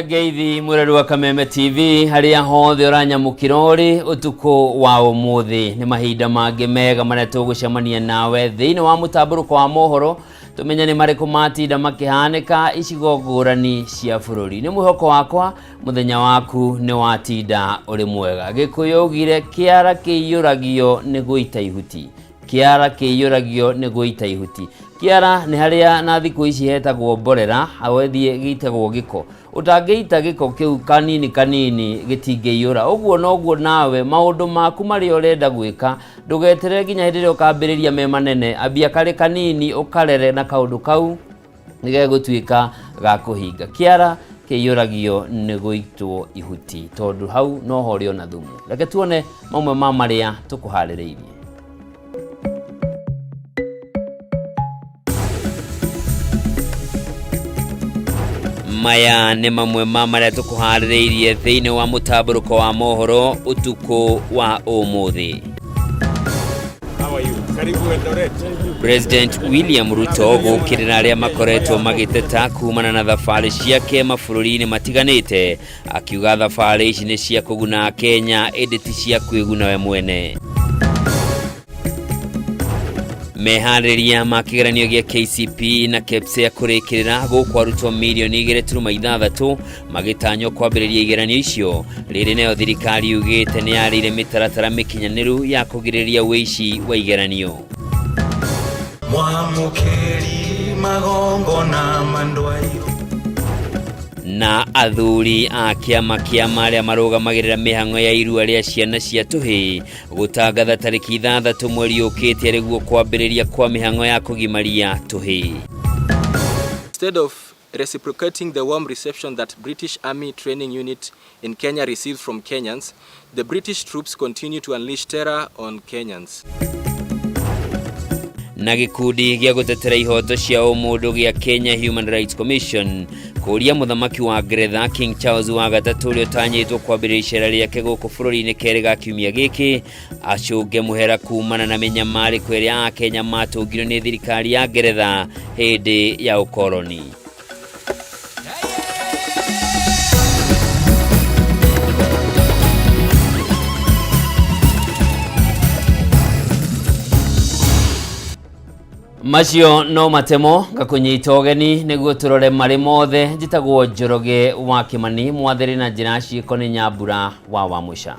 Ngeithi mwĩrori wa Kameme TV harĩa hothe ũranyamũkĩra ũrĩ ũtukũ wa ũmũthĩ. Nĩ mahinda mangĩ mega marĩa tũgũcemania nawe thĩinĩ wa mũtambũrũko wa mohoro, tũmenye nĩ marĩkũ matinda makĩhanĩka icigo ngũrani cia bũrũri. Nĩ mwĩhoko wakwa mũthenya waku nĩ watinda ũrĩ mwega. Gĩkũyũ augire kĩara kĩiyũragio nĩ gũita ihuti. Kĩara kĩiyũragio nĩ gũita ihuti. Kĩara nĩ harĩa na thikũ ici hetagwo mborera, wethiĩ gĩitagwo gĩko. Ũtangĩita gĩko kĩu kanini kanini gĩtingĩiyũra. Ũguo noguo nawe maũndũ maku marĩa ũrenda gwĩka, ndũgeterere nginya hĩndĩ ĩrĩa ũkambĩrĩria me manene, ambia karĩ kanini ũkarere na kaũndũ kau nĩ gegũtuĩka ga kũhinga. Kĩara kĩiyũragio nĩ gũitwo ihuti tondũ hau noho ũrĩona thumu. Reke tuone mamwe ma marĩa tũkũharĩrĩirie. Maya nĩ mamwe ma marĩa tũkũharĩrĩirie thĩinĩ wa mũtambũrũko wa mohoro ũtukũ wa ũmũthĩ. How are you? Karibu Eldoret. President William Ruto gũkĩrĩra arĩa makoretwo magĩteta kumana na thabarĩ ciake mabũrũri-inĩ matiganĩte, akiuga thabarĩ ici nĩ cia kũguna Kenya ĩndĩ ti cia kwĩguna we mwene. Meharĩria ma kĩgeranio gĩa KCPE na KPSEA kũrĩkĩrĩra gũkũ arutwo mirioni igĩrĩ turuma ithathatũ magĩtanywo kwambĩrĩria igeranio icio. Rĩrĩ nayo thirikari yugĩte nĩ yarĩire mĩtaratara mĩkinyanĩru ya kũgirĩrĩria ũici wa igeranio. Mwamũkĩri magongona mandwai. Na athuri a kĩama kĩa marĩa marũgamagĩrĩra mĩhang'o ya irua rĩa ciana cia tũhĩĩ gũtangatha tarĩki 6 mweri ũkĩte arĩguo kwambĩrĩria kwa mĩhang'o ya kũgimaria tũhĩĩ. Instead of reciprocating the warm reception that British Army Training Unit in Kenya receives from Kenyans, the British troops continue to unleash terror on Kenyans. Na gĩkundi gĩa gũtetera ihoto cia ũmũndũ gĩa Kenya Human Rights Commission kũria mũthamaki wa Ngeretha King Charles wa gatatũ ũrĩa ũtanyĩtwo kwambĩrĩria icera rĩake gũkũ bũrũri-inĩ kerĩ ga kiumia gĩkĩ acũnge mũhera kumana na mĩnyamarĩko ĩrĩa Akenya matũngirwo nĩ thirikari ya Ngeretha hĩndĩ ya ũkoroni. Macio no matemo ngakũnyita ũgeni nĩguo tũrore marĩ mothe. Njĩtagwo Njoroge wa Kĩmani, mwathĩrĩ na njĩra ciĩko nĩ Nyambura wa Wamũca.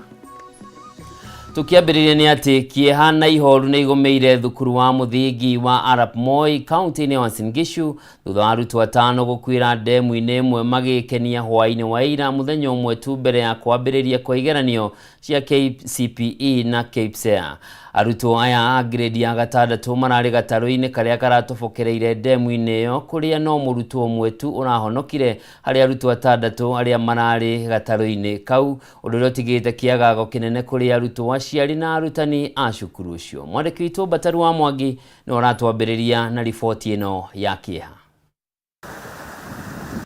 Tũkĩambĩrĩria nĩ atĩ kĩeha na ihoru nĩ igũmĩire thukuru wa mũthingi wa Arap Moi kaunti-inĩ ya Uasin Gishu thutha wa arutwo atano gũkuĩra ndemu-inĩ ĩmwe magĩkenia hwaĩ-inĩ wa ira mũthenya ũmwe tu mbere ya kwambĩrĩria kwa igeranio cia KCPE na KPSEA. Arutwo aya a grade ya gatandatũ mararĩ gatarũ-inĩ karĩa karatobokereire ndemu-inĩ ĩyo kũrĩa no mũrutwo ũmwe tu ũrahonokire harĩ arutwo atandatũ arĩa mararĩ gatarũ-inĩ kau, ũndũ ũrĩa ũtigĩte kĩagago kĩnene kũrĩ arutwo, aciari na arutani a cukuru ũcio. Mwandĩki witũ Mbataru wa Mwangi nĩwe ũratwambĩrĩria na riboti ĩno ya kĩeha.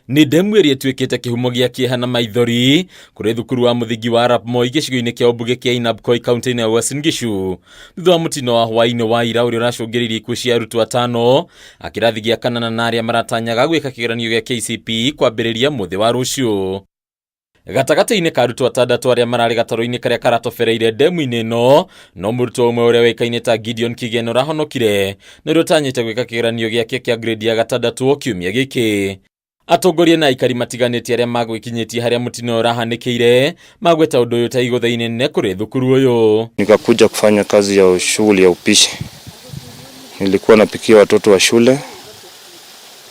Nĩ ndemu ĩrĩa ĩtuĩkĩte kĩhumo gĩa kĩeha na maithori kũrĩ thukuru wa mũthingi wa Arap Moi gĩcigo-inĩ kĩa ũmbunge kĩa Ainabkoi kaunti-inĩ ya Uasin Gishu thutha wa mũtino wa hwaĩ-inĩ wa ira ũrĩa ũracũngĩrĩirie ikuũ cia arutwo atano a kĩrathi gĩa kanana na arĩa maratanyaga gwĩka kĩgeranio gĩa KCPE kwambĩrĩria mũthĩ wa rũciũ. Gatagatĩ-inĩ ka arutwo atandatũ arĩa mararĩ gatarũ-inĩ karĩa karatobereire ndemu-inĩ ĩno, no mũrutwo ũmwe ũrĩa ũĩkaine ta Gideon Kigen ũrahonokire, na ũrĩa ũtanyĩte gwĩka kĩgeranio gĩake kĩa grade ya gatandatũ kiumia gĩkĩ. Atongoria na aikari matiganĩte arĩa magwĩkinyĩtie harĩa mũtino ũyũ ũrahanĩkĩire, magweta ũndũ ũyũ ta igũtha inene kũrĩ thukuru ũyũ. Nikakuja kufanya kazi ya shughuli ya upishi. Nilikuwa napikia watoto wa shule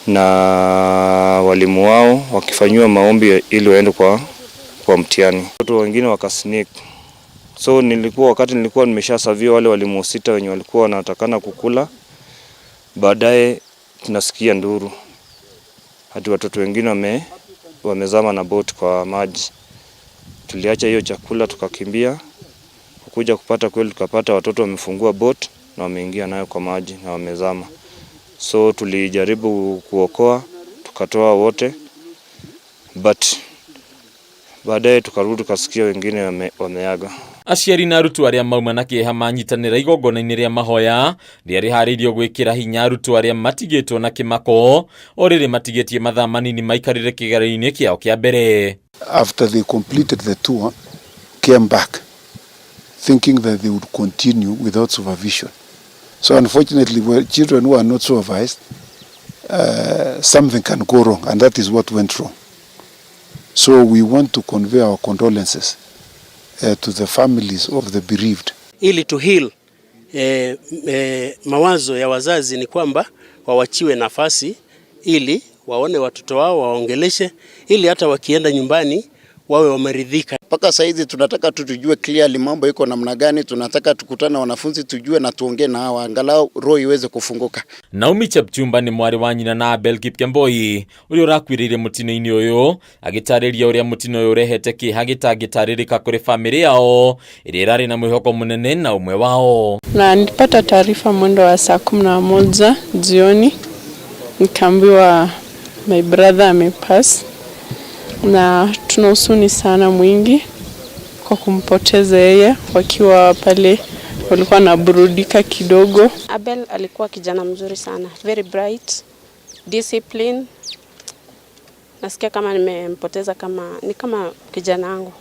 na walimu wao wakifanyiwa maombi ili waende kwa mtihani. Watoto wengine wakasneak. So wakati nilikuwa nimeshasavia wale walimu 6 wenye walikuwa wanatakana kukula, baadaye tunasikia nduru. Hadi watoto wengine wamezama na boat kwa maji. Tuliacha hiyo chakula tukakimbia. Kuja kupata kweli tukapata watoto wamefungua boat na wameingia nayo kwa maji na wamezama. So tulijaribu kuokoa, tukatoa wote, but baadaye tukarudi tukasikia wengine wameaga. Aciari na arutwo arĩa mauma na kĩeha manyitanĩra igongona-inĩ rĩa mahoya rĩrĩa rĩharĩirio gwĩkĩra hinya arutwo arĩa matigĩtwo na kĩmako o rĩrĩ matigĩtie mathaa manini maikarĩre kĩgeranio-inĩ kĩao kĩa mbere. After they completed the tour, came back thinking that they would continue without supervision. So unfortunately, when children who are not supervised, something can go wrong, and that is what went wrong. So we want to convey our condolences to the families of the bereaved. Ili to heal mawazo ya wazazi ni kwamba wawachiwe nafasi ili waone watoto wao, waongeleshe, ili hata wakienda nyumbani wawe wameridhika. Mpaka saizi tunataka tu tujue clearly mambo iko namna gani. Tunataka tukutane na wanafunzi tujue na tuongee na hawa angalau roho iweze kufunguka. Naomi Chepchumba nĩ mwarĩ wa nyina na Abel Kipkemboi ũrĩa ũrakuĩrĩire mũtino-inĩ ũyũ, agĩtarĩria ũrĩa mũtino ũyũ ũrehete kĩeha gĩtangĩtarĩrĩka kũrĩ bamĩrĩ yao ĩrĩa ĩrarĩ na mwĩhoko mũnene na ũmwe wao. Na nilipata taarifa mwendo wa saa 11 jioni, nikaambiwa my brother amepass, na tuna huzuni sana mwingi kwa kumpoteza yeye. Wakiwa pale walikuwa wanaburudika kidogo. Abel alikuwa kijana mzuri sana, very bright, discipline. Nasikia kama nimempoteza, kama ni kama kijana wangu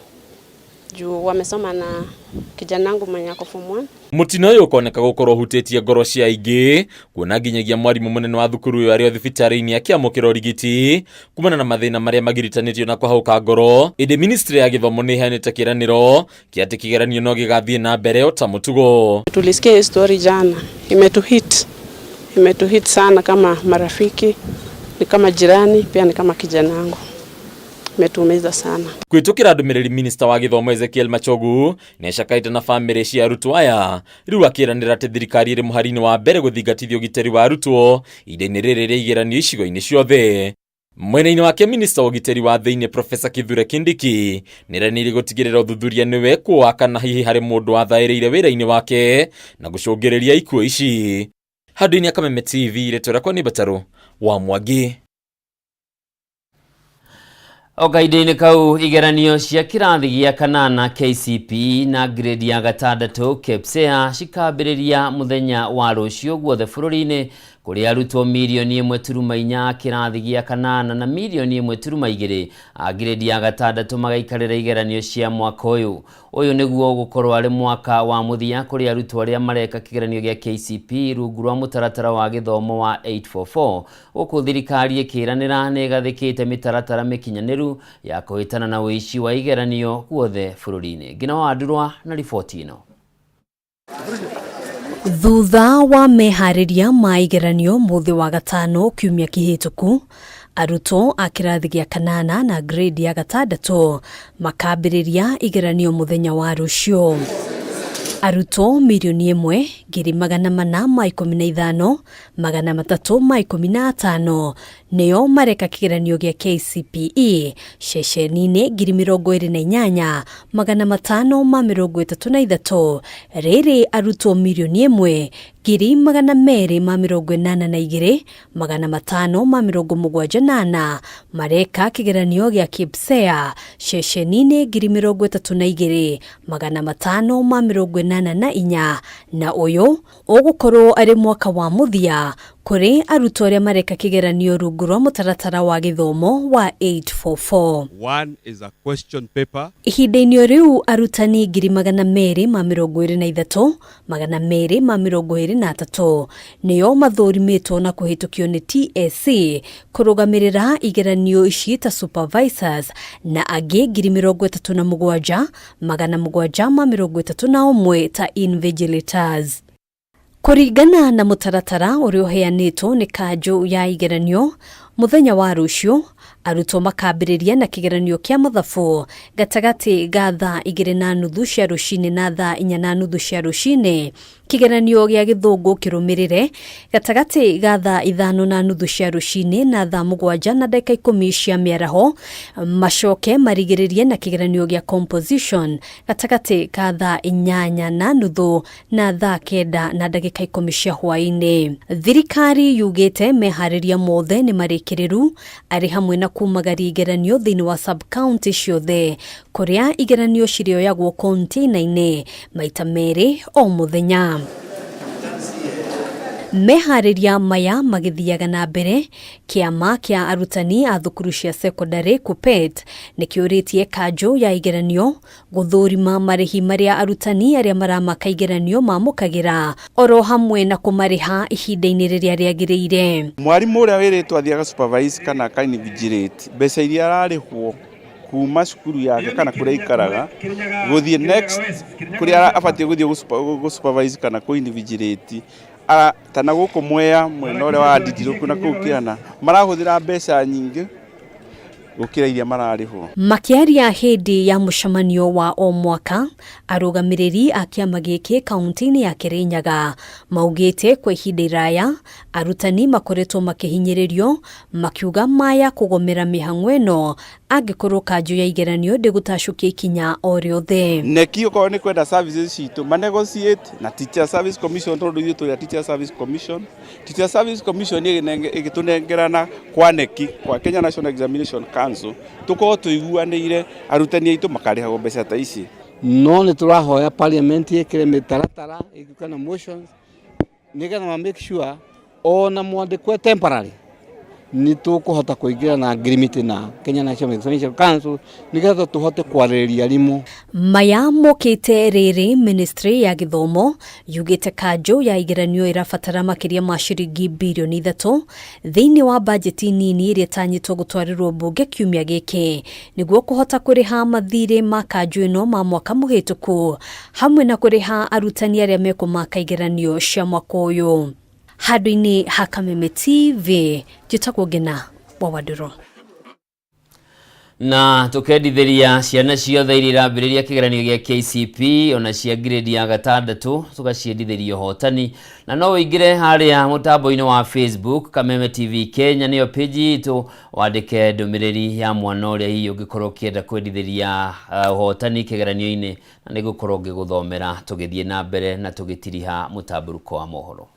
juu wamesoma na kijana wangu mwenye ako form 1. Mũtino ũyũ ũkoneka gũkorwo ũhutĩtie ngoro cia aingĩ, kuona nginyagia mwarimũ mũnene wa thukuru ũyũ arĩ o thibitarĩ-inĩ akĩamũkĩra ũrigiti kumana na mathĩna marĩa magiritanĩtio na kũhauka ngoro. Ĩndĩ ministry ya gĩthomo nĩ ĩheanĩte kĩĩranĩro kĩa atĩ kĩgeranio no gĩgathiĩ na mbere o ta mũtugo. Tulisikia hii story jana, imetuhit sana kama marafiki, ni kama jirani, pia ni kama kijana wangu, imetuumiza sana. Kwĩtũkĩra ndũmĩrĩri, minista wa gĩthomo Ezekiel Machogu nĩacakaĩte na bamĩrĩ cia arutwo aya, rĩu akĩranĩra atĩ thirikari ĩrĩ mũhari-inĩ wa mbere gũthingatithia ũgitĩri wa arutwo ihinda-inĩ rĩrĩ rĩa igeranio icigo-inĩ ciothe. Mwena-inĩ wake, minista wa ũgitĩri wa thĩinĩ Profesa Kithure Kindiki nĩeranĩire gũtigĩrĩra ũthuthuria nĩ wekwo kana hihi harĩ mũndũ wathaĩrĩire wĩra-inĩ wake na gũcũngĩrĩria ikuũ ici. Handũ-inĩ Kameme TV, rĩtwa rĩakwa nĩ Batarũ wa Mwangi. O kahinda-inĩ kau, igeranio cia kĩrathi gĩa kanana KCPE na grade ya gatandatũ KPSEA cikambĩrĩria mũthenya wa rũciũ guothe bũrũri-inĩ, kũrĩ arutwo 1.4 millioni a kĩrathi gĩa kanana na 1.2 millioni a grade ya gatandatũ magaikarĩra igeranio cia mwaka ũyũ. Ũyũ nĩguo ũgũkorwo arĩ mwaka wa mũthia kũrĩ arutwo arĩa mareka kĩgeranio gĩa KCPE rungu rwa mũtaratara wa gĩthomo wa 844, gũkũ thirikari ĩkĩranĩra nĩ ĩgathĩkĩte mĩtaratara mĩkinyanĩru ya kũhĩtana na ũici wa igeranio guothe bũrũri-inĩ. Ngina wa Ndurwa na riboti ĩno. Thutha wa meharĩria ma igeranio mũthĩ wa gatano kiumia kĩhĩtũku, arutwo a kĩrathi gĩa kanana na grade ya gatandatũ makambĩrĩria igeranio mũthenya wa rũciũ. Arutwo 1,415,315 nĩo mareka kĩgeranio gĩa KCPE ceceni-inĩ 28,533. Rĩrĩ arutwo 1,282,578 mareka kĩgeranio gĩa KPSEA ceceni-inĩ 32,584, na ũyũ ũgũkorwo arĩ mwaka wa mũthia kũrĩ arutwo arĩa mareka kĩgeranio rungu rwa mũtaratara wa gĩthomo wa 844. One is a question paper. Ihinda-inĩ o rĩu, arutani 223,223 nĩo mathũrimĩtwo na kũhĩtũkio nĩ TSC kũrũgamĩrĩra igeranio ici ta supervisors, na angĩ 37,731 ta invigilators. Kũringana na mũtaratara ũrĩa ũheanĩtwo nĩ kanjũ ya igeranio, mũthenya wa rũciũ arutwo makambĩrĩria na kĩgeranio kĩa mathabu gatagatĩ ga thaa 2:30 cia rũcinĩ na thaa 4:30 cia rũcinĩ, kĩgeranio gĩa gĩthũngũ kĩrũmĩrĩre gatagatĩ ga thaa 5:30 cia rũcinĩ na thaa 7:10 cia mĩaraho, macoke marigĩrĩrie na kĩgeranio gĩa composition gatagatĩ ka thaa 8:30 na thaa 9:10 cia hwaĩ-inĩ. Thirikari yugĩte meharĩria mothe nĩ marĩkĩrĩru, arĩ hamwe na kumagaria igeranio thĩinĩ wa sub county ciothe. Kũrĩa igeranio cirĩoyagwo container-inĩ maita merĩ o mũthenya. Meharĩria maya magĩthiaga na mbere, kĩama kĩa arutani a thukuru cia sekondarĩ KUPPET nĩ kĩũrĩtie kanjũ ya igeranio gũthũrima marĩhi marĩa arutani arĩa maramaka igeranio mamũkagĩra oro hamwe na kũmarĩha ihinda-inĩ rĩrĩa rĩagĩrĩire. Mwarimũ ũrĩa wĩrĩtwo athiĩ aga supervise kana aka invigilate mbeca iria ararĩhwo kuma cukuru yake kana kũrĩa aikaraga gũthiĩ next kũrĩa abatiĩ gũthiĩ gũ supervise kana kũ invigilate kana gũkũ Mwea mwena ũrĩa wa Ndindirũku na kũu Kĩana marahũthĩra mbeca nyingĩ gũkĩra iria mararĩhwo. Makĩaria hĩndĩ ya mũcemanio wa o mwaka, arũgamĩrĩri a kĩama gĩkĩ kaunti-inĩ ya Kĩrĩnyaga maugĩte kwa ihinda iraya arutani makoretwo makĩhinyĩrĩrio makiuga maya kũgomera mĩhang'o ĩno angĩkorwo kanjũ ya igeranio ndĩgũtacũkia ikinya o rĩothe. KNEC okorwo nĩ kwenda services citũ ma negotiate na Teacher Service Commission tondũ ithuĩ tũrĩ a Teacher Service Commission. Teacher Service Commission ĩgĩtũnengerana kwa KNEC, kwa Kenya National Examination Council, tũkorwo tũiguanĩire arutani aitũ makarĩhagwo mbeca ta ici. No nĩ tũrahoya parliament ĩkĩre mĩtaratara ĩgĩũka na motions nĩgetha ma make sure ona mwandĩkwo temporary nĩ tũkũhota kũingĩra na agreement na Kenya National Examination Council nĩgetha tũhote kwarĩrĩria arimũ. Maya mokĩte rĩrĩ ministry ya gĩthomo yugĩte kanjũ ya igeranio ĩrabatara makĩria ma ciringi birioni 3 thĩinĩ wa bajeti nini ĩrĩa ĩtanyĩtwo gũtwarĩrwo mbunge kiumia gĩkĩ nĩguo kũhota kũrĩha mathirĩ ma kanjũ ĩno ma mwaka mũhĩtũku hamwe na kũrĩha arutani arĩa mekũmaka igeranio cia mwaka ũyũ. Handũ-inĩ ha Kameme TV njĩtagwo Ngena wa Wandũrũ. Na tukendithĩria ciana ciothe iria irambĩrĩria kĩgeranio gĩa KCP ona cia grade ya gatandatũ tũgaciendithĩria ũhotani, na no ũingĩre harĩa mũtambo-inĩ wa Facebook Kameme TV Kenya nĩyo page itũ wandĩke ndũmĩrĩri ya mwana ũrĩa hihi ũngĩkorwo ũkĩenda kwendithĩria ũhotani kĩgeranio-inĩ, na nĩngũkorwo ngĩgũthomera tũgĩthiĩ na mbere na tũgĩtiriha mũtambũrũko wa mohoro.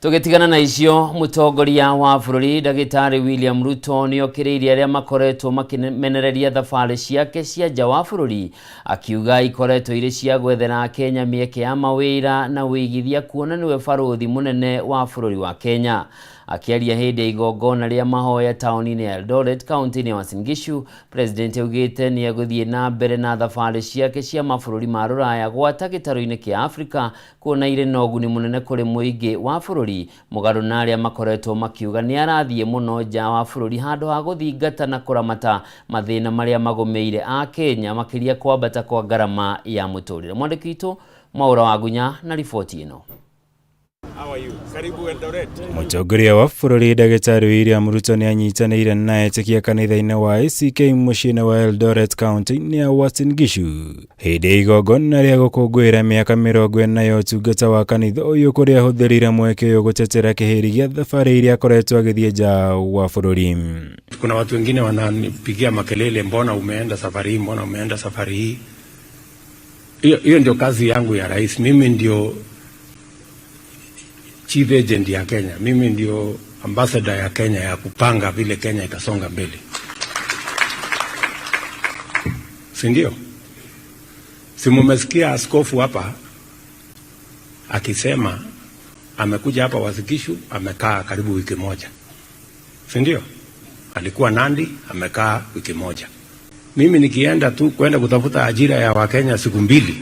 Tũgĩtigana na icio, mũtongoria wa bũrũri Ndagĩtarĩ William Ruto nĩokĩrĩirie arĩa makoretwo makĩmenereria thabarĩ ciake cia nja wa bũrũri, akiuga ikoretwo irĩ cia gwethera Kenya mĩeke ya mawĩra na wĩigithia kuona nĩwe barũthi mũnene wa bũrũri wa Kenya. Akĩaria hĩndĩ ya igongona rĩa mahoya taũni-inĩ ya Eldoret kaunti-inĩ ya Uasin Gishu, President augĩte nĩ egũthiĩ na mbere na thabarĩ ciake cia mabũrũri ma rũraya gwata gĩtarũ-inĩ kĩa Afrika kuona irĩ na ũguni mũnene kũrĩ mũingĩ wa bũrũri, mũgarũ na arĩa makoretwo makiuga nĩ arathiĩ mũno nja wa bũrũri handũ ha gũthingata na kũramata mathĩna marĩa magũmĩire a Kenya makĩria kwambata kwa ngarama ya mũtũrĩre. Mwandĩki witũ Mwaũra wa Gunya na riboti ĩno. Mũtongoria wa bũrũri Ndagĩtarĩ William Ruto nĩ anyitanĩire na etĩkia kanitha-inĩ wa ACK mũciĩ-inĩ wa Eldoret kaunti-inĩ ya Uasin Gishu hĩndĩ ya igongona rĩa gũkũngũĩra mĩaka 40 ya ũtungata wa kanitha ũyũ kũrĩa ahũthĩrire mweke ũyũ gũtetera kĩhĩri gĩa thabarĩ iria akoretwo agĩthiĩ nja wa bũrũri. Kuna watu wengine wananipigia makelele, mbona umeenda safari hii, mbona umeenda safari hii? Hiyo ndio kazi yangu ya rais. Mimi ndio chief agent ya Kenya. Mimi ndio ambassador ya Kenya ya kupanga vile Kenya itasonga mbele, si ndio? Si mumesikia askofu hapa akisema amekuja hapa Uasin Gishu, amekaa karibu wiki moja, si ndio? Alikuwa Nandi, amekaa wiki moja. Mimi nikienda tu kwenda kutafuta ajira ya Wakenya siku mbili,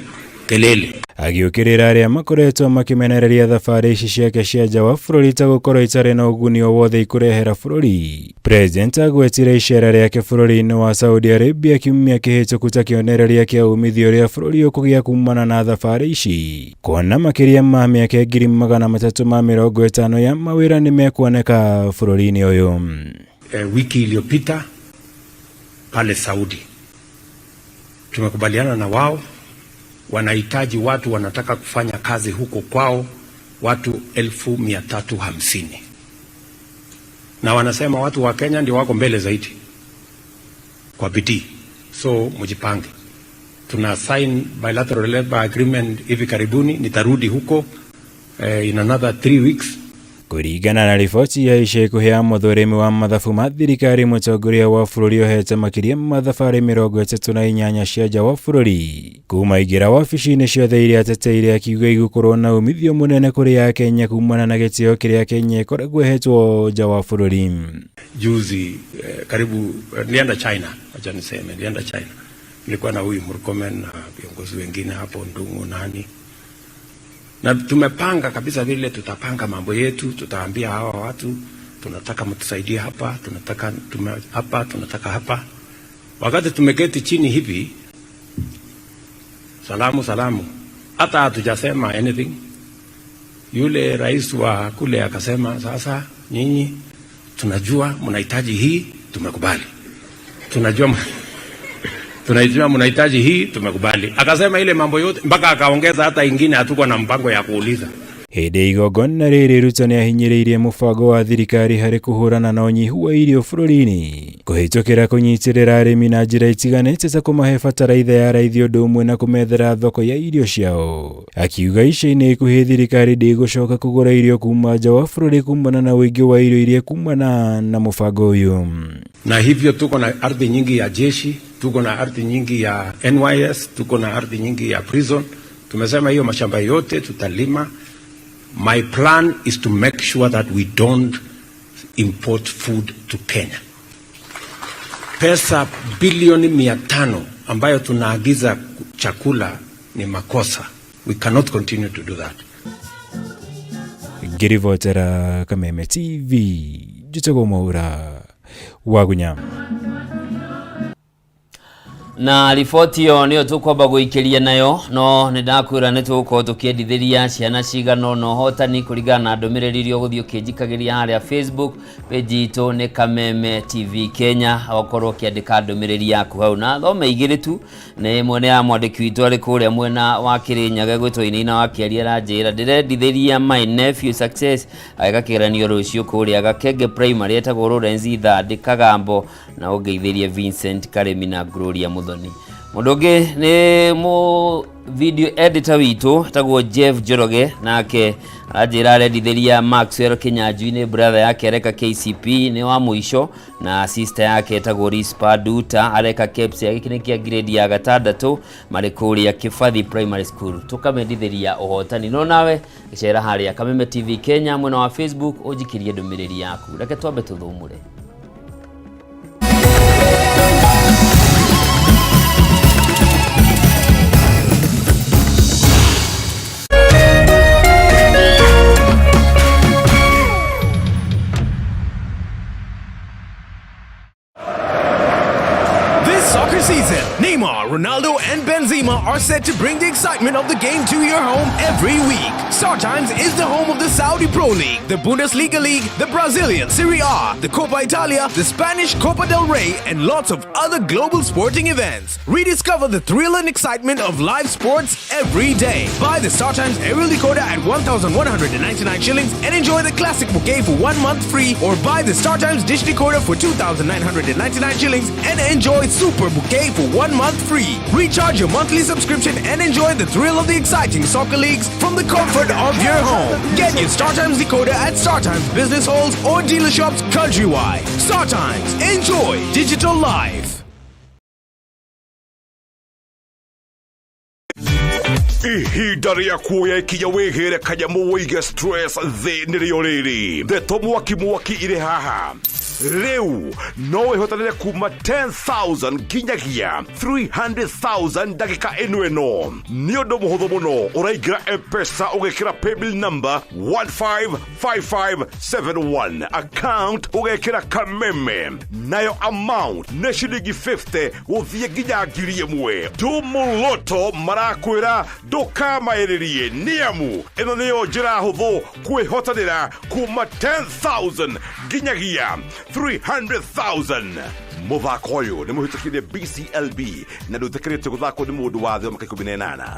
kelele. Agĩũkĩrĩra arĩa makoretwo makĩmenereria thabarĩ ici ciake cia nja wa bũrũri ta gũkorwo itarĩ na ũguni o wothe ikũrehera bũrũri. President agwetire icera rĩake bũrũri-inĩ wa Saudi Arabia kiumia kĩhĩtũku ta kĩonereria kĩa umithio ũrĩa bũrũri ũkũgĩa kumana na thabarĩ ici, kuona makĩria ma mĩaka 350,000 ya mawĩra nĩ mekuoneka bũrũri-inĩ ũyũ. Wiki iliyopita pale Saudi tumekubaliana na wao, wanahitaji watu wanataka kufanya kazi huko kwao, watu 350,000, na wanasema watu wa Kenya ndio wako mbele zaidi kwa bidii, so mjipange. Tuna sign bilateral labor agreement hivi karibuni, nitarudi huko in another 3 weeks. Kũringana na riboti ya ica ikuhĩ ya mũthũrimi wa mathabu ma thirikari, mũtongoria wa bũrũri ohete makĩria ma thabarĩ 38 cia nja wa bũrũri kuma aingĩra wabici-inĩ ciothe iria ateteire, akiuga igũkorwo na umithio mũnene kũrĩ Akenya kumana na gĩtĩo kĩrĩa Kenya ĩkoragwo ĩhetwo nja wa bũrũri. Juzi karibu nilienda China, acha niseme nilienda China, nilikuwa na huyu Murkomen na viongozi wengine hapo, Ndung'u nani, na tumepanga kabisa vile tutapanga mambo yetu. Tutaambia hawa watu tunataka mtusaidie hapa, tunataka hapa, tunataka hapa. Wakati tumeketi chini hivi, salamu salamu, hata hatujasema anything, yule rais wa kule akasema, sasa nyinyi tunajua mnahitaji hii, tumekubali. Tunajua mnahitaji hii, tumekubali. Akasema ile mambo yote mpaka akaongeza hata ingine hatuko na mpango ya kuuliza. Hĩndĩ ya igongona rĩrĩ, Ruto nĩahinyĩrĩirie mũbango wa thirikari harĩ kũhũrana na ũnyihu wa irio bũrũri-inĩ kũhĩtũkĩra kũnyitĩrĩra arĩmi na njĩra itiganĩte ta kũmahe bataraitha ya raithi ũndũ ũmwe na kũmethera thoko ya irio ciao, akiuga ica-inĩ ikuhĩ thirikari ndĩgũcoka kũgũra irio kuma nja wa bũrũri kumana na ũingĩ wa irio iria kumana na mũbango ũyũ. Na hivyo tuko na ardhi nyingi ya jeshi, tuko na ardhi nyingi ya NYS, tuko na ardhi nyingi ya prison. Tumesema hiyo mashamba yote tutalima. My plan is to make sure that we don't import food to Kenya. Pesa bilioni 500 ambayo tunaagiza chakula ni makosa. We cannot continue to do that. Ngĩribotera Kameme TV, njĩtagwo Mwaura Wagunya. Na riboti ĩyo nĩyo tũkwamba gũikĩria nayo, no nĩ ndakwĩra nĩ tũgũkorwo tũkĩendithĩria ciana cigana ũna ũhotani kũringana na ndũmĩrĩri iria ũgũthiĩ ũkĩnjikagĩria harĩa Facebook page itũ nĩ Kameme TV Kenya, okorwo ũkĩandĩka ndũmĩrĩri yaku hau na thome igĩrĩ tu. Nĩ ĩmwe nĩ ya mwandĩki witũ arĩ kũrĩa mwena wa Kĩrĩnyaga gwĩtwo Inaina wa Kĩaria, aranjĩra ndĩrendithĩria my nephew success agĩka kĩgeranio rũciũ kũrĩa Gakenge Primary, etagwo Lawrence Ithandĩ Kagambo, na ũngeithĩrie Vincent Karemi na Gloria Muthoni. Mũndũ ũngĩ nĩ mũ video editor witũ etagwo Jeff Njoroge, nake aranjĩra arendithĩria Maxwell Kinyanjui, nĩ brother yake areka KCP nĩ wa mũico, na sister yake etagwo Rispa Duta areka KEPSA, gĩkĩ nĩ kĩa grade ya gatandatũ, marĩ kũrĩa Kĩbathi Primary School. Tũkamendithĩria ũhotani, no nawe gĩcera harĩa Kameme TV Kenya mwena wa Facebook ũnjikĩrie ndũmĩrĩri yaku. Reke twambe tũthũmũre. This soccer season, Neymar, Ronaldo, and Benzema are set to bring the excitement of the game to your home every week. StarTimes is the home of the Saudi Pro League, the Bundesliga League, the Brazilian Serie A, the Copa Italia, the Spanish Copa del Rey, and lots of other global sporting events. Rediscover the thrill and excitement of live sports every day. Buy the StarTimes aerial decoder at 1,199 shillings and enjoy the classic bouquet for 1 month free, or buy the StarTimes dish decoder for 2,999 shillings and enjoy Super Bouquet for 1 month free. Recharge your monthly subscription and enjoy the thrill of the exciting soccer leagues from the comfort of your home. Get your StarTimes decoder at StarTimes business halls or dealer shops countrywide. StarTimes, enjoy digital life. Ihinda rĩa kuoya ikinya wĩgĩre kanyamũ wĩige stress thĩ nĩrĩo rĩrĩ, ndeto mwaki mwaki irĩ haha. Rĩu no wĩhotanĩre kuma 10,000 nginyagia 300,000 ndagĩka ĩno ĩno. Nĩ ũndũ mũhũthũ mũno, ũraingĩra M-Pesa ũgekĩra paybill number 155571, account ũgekĩra Kameme, nayo amount nĩ ciringi 50 gũthiĩ nginya 1,000. Tumuloto marakwĩra ndũkamaĩrĩrie, nĩamu ĩno nĩyo njĩra hũthũ kwĩhotanĩra kuma 10,000 nginyagia 300,000. Mũthako ũyũ nĩ mũhĩtũkire BCLB na ndũĩtĩkĩrĩtio gũthakwo nĩ mũndũ wa thĩ wa mĩaka 18.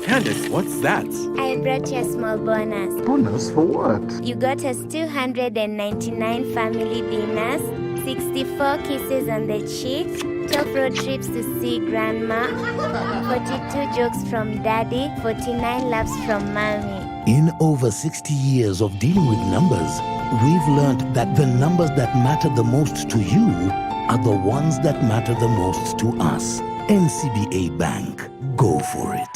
Candice, what's that? I brought you a small bonus. Bonus for what? You got us 299 family dinners, 64 kisses on the cheek, 12 road trips to see grandma, 42 jokes from daddy, 49 laughs from mommy. In over 60 years of dealing with numbers, we've learned that the numbers that matter the most to you are the ones that matter the most to us. NCBA Bank. Go for it.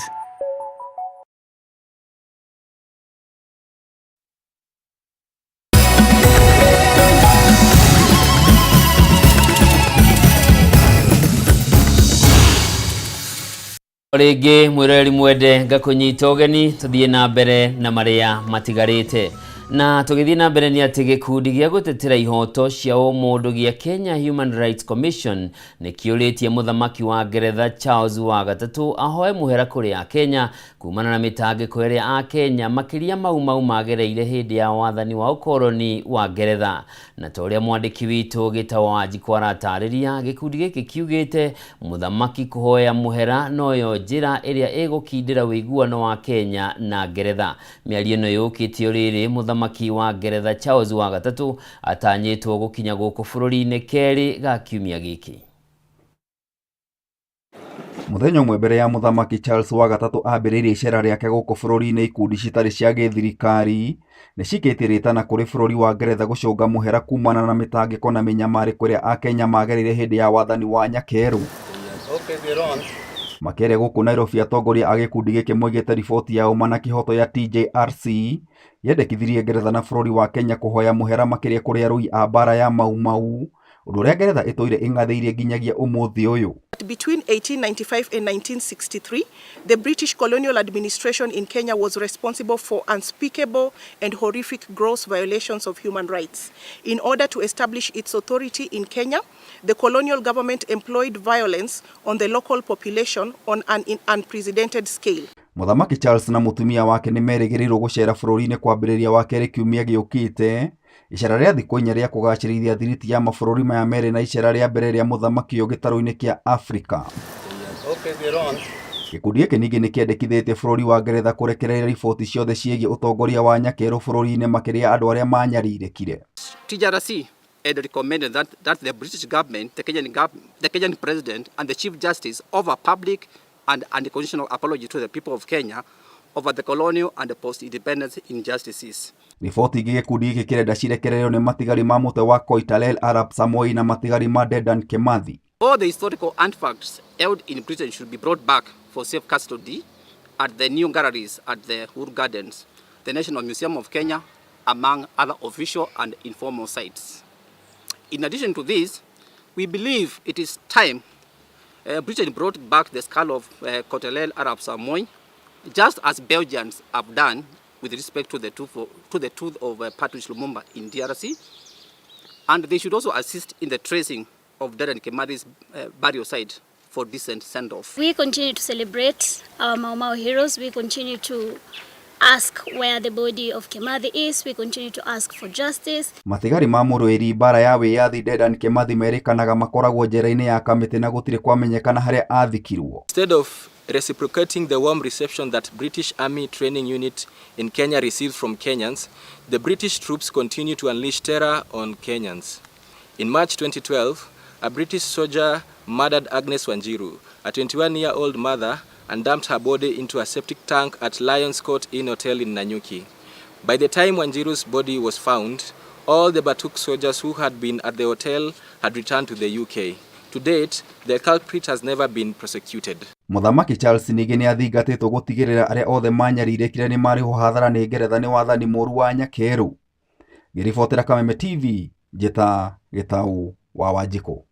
Rĩngĩ mwĩroreri mwende, ngakũnyita ũgeni tũthiĩ na mbere na marĩa matigarĩte. Na tũgĩthiĩ na mbere nĩ atĩ gĩkundi gĩa gũtetera ihoto cia ũmũndũ gĩa Kenya Human Rights Commission nĩ kĩũrĩtie mũthamaki wa Ngeretha Charles wa gatatũ ahoe mũhera kũrĩ Akenya kumana na mĩtangĩko ĩrĩa Akenya makĩria Mau Mau magereire hĩndĩ ya wathani wa ũkoroni wa Ngeretha. Na ta ũrĩa mwandĩki witũ Gĩtaũ Wanjikũ aratarĩria, gĩkundi gĩkĩ kiugĩte mũthamaki kũhoya mũhera noyo njĩra ĩrĩa ĩgũkindĩra ũiguano wa Kenya na Ngeretha. Mĩario ĩno yũkĩte o rĩrĩ mũthamaki wa Ngeretha Charles wa gatatũ atanyĩtwo gũkinya gũkũ bũrũri-inĩ kerĩ ga kiumia gĩkĩ. Mũthenya ũmwe mbere ya mũthamaki Charles wa gatatũ ambĩrĩirie icera rĩake gũkũ bũrũri-inĩ, ikundi citarĩ cia gĩthirikari nĩ cikĩtie rĩtana kũrĩ bũrũri wa Ngeretha gũcũnga mũhera kumana na mĩtangĩko na mĩnyamarĩko ĩrĩa Akenya magereire hĩndĩ ya wathani wa Nyakerũ. Makĩaria gũkũ Nairobi, atongoria a gĩkundi gĩkĩ moigĩte riboti ya ũma na kĩhoto ya TJRC yendekithirie Ngeretha na bũrũri wa Kenya kũhoya mũhera makĩria kũrĩ arũi a mbara ya Mau Mau, ũndũ ũrĩa Ngeretha ĩtũire ĩng'athĩirie nginyagia ũmũthĩ ũyũ. Between 1895 and 1963, the British colonial administration in Kenya was responsible for unspeakable and horrific gross violations of human rights. In order to establish its authority in Kenya, the colonial government employed violence on the local population on an unprecedented scale. Mũthamaki Charles na mũtumia wake nĩ merĩgĩrĩirwo gũcera bũrũri-inĩ kwambĩrĩria Wakerĩ kiumia gĩũkĩte, icera rĩa thikũ 4 rĩa kũgacĩrithia thiriti ya mabũrũri maya merĩ na icera rĩa mbere rĩa mũthamaki ũyũ gĩtarũ-inĩ kĩa Afrika. Gĩkundi gĩkĩ ningĩ nĩ kĩendekithĩtie bũrũri wa Ngeretha kũrekereria riboti ciothe ciĩgiĩ ũtongoria wa Nyakerũ bũrũri-inĩ, makĩria andũ arĩa manyarirĩkire. TJRC had recommended that the British government, the Kenyan president and the Chief Justice offer public and unconditional apology to the people of Kenya over the colonial and post-independence injustices. Riboti ingĩ gĩkundi gĩkĩ kĩrenda cirekererio nĩ matigari ma mũtwe wa Koitalel Arap Samoei na matigari ma Dedan Kimathi. All the historical artifacts held in Britain should be brought back for safe custody at the new galleries at the Uhuru Gardens, the National Museum of Kenya, among other official and informal sites. In addition to this, we believe it is time Britain brought back the skull of Koitalel Arap Samoei, just as Belgians have done with respect to the tooth of Patrice Lumumba in DRC, and they should also assist in the tracing of Dedan Kimathi's burial site for decent send-off. We continue to celebrate our Mau Mau heroes. We continue to ask where the body of Kimathi is. We continue to ask for justice. Matigari ma mũrũĩri mbara ya wĩyathi Dedan Kimathi merĩkanaga makoragwo njera-inĩ ya Kamĩtĩ na gũtirĩ kwamenyekana harĩa athikirwo. Instead of reciprocating the warm reception that British Army Training Unit in Kenya receives from Kenyans, the British troops continue to unleash terror on Kenyans. In March 2012, a British soldier murdered Agnes Wanjiru, a 21-year-old mother, and dumped her body into a septic tank at Lions Court Inn Hotel in Nanyuki. By the time Wanjiru's body was found, all the Batuk soldiers who had been at the hotel had returned to the UK. To date, the culprit has never been prosecuted. Mũthamaki Charles ningĩ nĩ athingatĩtwo gũtigĩrĩra arĩa othe manyarirĩkire nĩ marĩhwo hathara nĩ Ngeretha nĩ wathani mũru wa Nyakerũ. Ngĩribotera Kameme TV, njĩta Gĩtaũ wa Wanjikũ.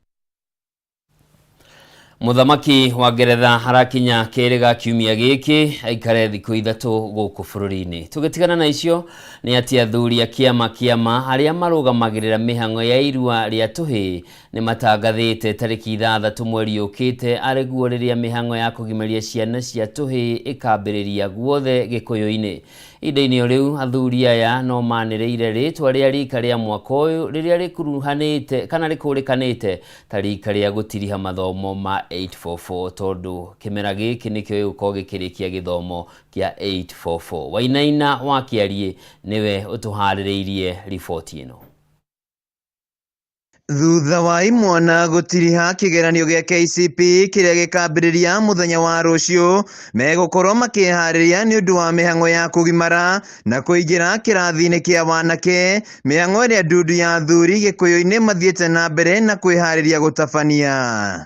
Mũthamaki wa Ngeretha arakinya kerĩ ga kiumia gĩkĩ aikare thikũ 3 gũkũ bũrũri-inĩ. Tũgĩtigana na icio nĩ atĩ athuri a kĩama kĩama arĩa marũgamagĩrĩra mĩhang'o ya irua rĩa tũhĩĩ nĩ matangathĩte tarĩki 6 mweri ũkĩte arĩguo rĩrĩa mĩhang'o ya kũgimaria ciana cia tũhĩĩ ĩkambĩrĩria guothe Gĩkũyũ-inĩ. Ihinda-inĩ o rĩu athuri aya no manĩrĩire rĩtwa rĩa rika rĩa mwaka ũyũ rĩrĩa rĩkuruhanĩte kana rĩkũrĩkanĩte ta rika rĩa gũtiriha mathomo ma 844, tondũ kĩmera gĩkĩ nĩkĩo gĩgũkorwo gĩkĩrĩkia gĩthomo kĩa 844. Wainaina wa Kĩariĩ nĩwe ũtũharĩrĩirie riboti ĩno. Thutha wa imwana gũtiriha kĩgeranio gĩa KCPE kĩrĩa gĩkambĩrĩria mũthenya wa rũciũ, megũkorwo makĩharĩria nĩ ũndũ wa mĩhang'o ya kũgimara na kũingĩra kĩrathi-inĩ kĩa wanake, mĩhang'o ĩrĩa ndundu ya athuri gĩkũyũ-inĩ mathiĩte na mbere na kwĩharĩria gũtabania.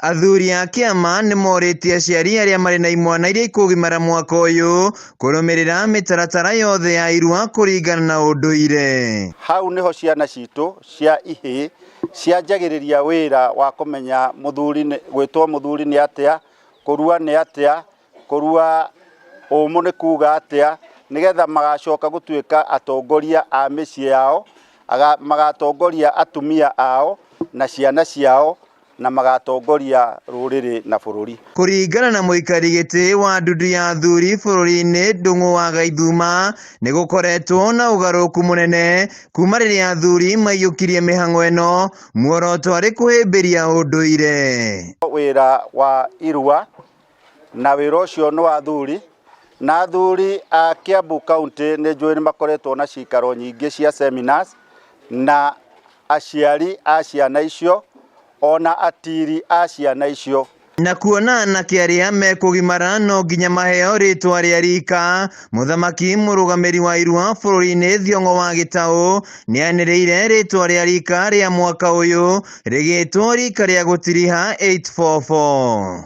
Athuri a kĩama nĩ morĩtie aciari arĩa marĩ na imwana iria ikũgimara mwaka ũyũ kũrũmĩrĩra mĩtaratara yothe ya irua kũringana na ũndũire. Hau niho ciana citũ cia ihĩĩ cianjagĩrĩria wĩra wa kũmenya mũthuri gwĩtwo mũthuri nĩ atĩa, kũrua nĩ atĩa, kũrua ũmũ nĩ kuga atĩa, nĩgetha magacoka gũtuĩka atongoria a mĩciĩ yao, magatongoria atumia ao na ciana ciao na magatongoria rũrĩrĩ na bũrũri. Kũringana na mũikari gĩtĩ wa ndundu ya athuri bũrũri-inĩ Ndung'u wa Gaithuma, nĩ gũkoretwo na ũgarũrũku mũnene kuma rĩrĩa athuri maiyũkirie mĩhang'o ĩno, muoroto arĩ kũhĩmbĩria ũndũire. Wĩra wa irua na wĩra ũcio nĩ wa athuri, na athuri a Kiambu County nĩ njũĩ nĩ makoretwo na cikaro nyingĩ cia seminars na aciari a ciana icio ona atiri a ciana icio. Na kuona anake arĩa mekũgimara no nginya maheo rĩtwa rĩa rika, mũthamaki mũrũgamĩri wa irua bũrũri-inĩ Thiong'o wa Gĩtaũ nĩanĩrĩire rĩtwa rĩa rika rĩa mwaka ũyũ rĩgĩtwo rika rĩa gũtiriha 844.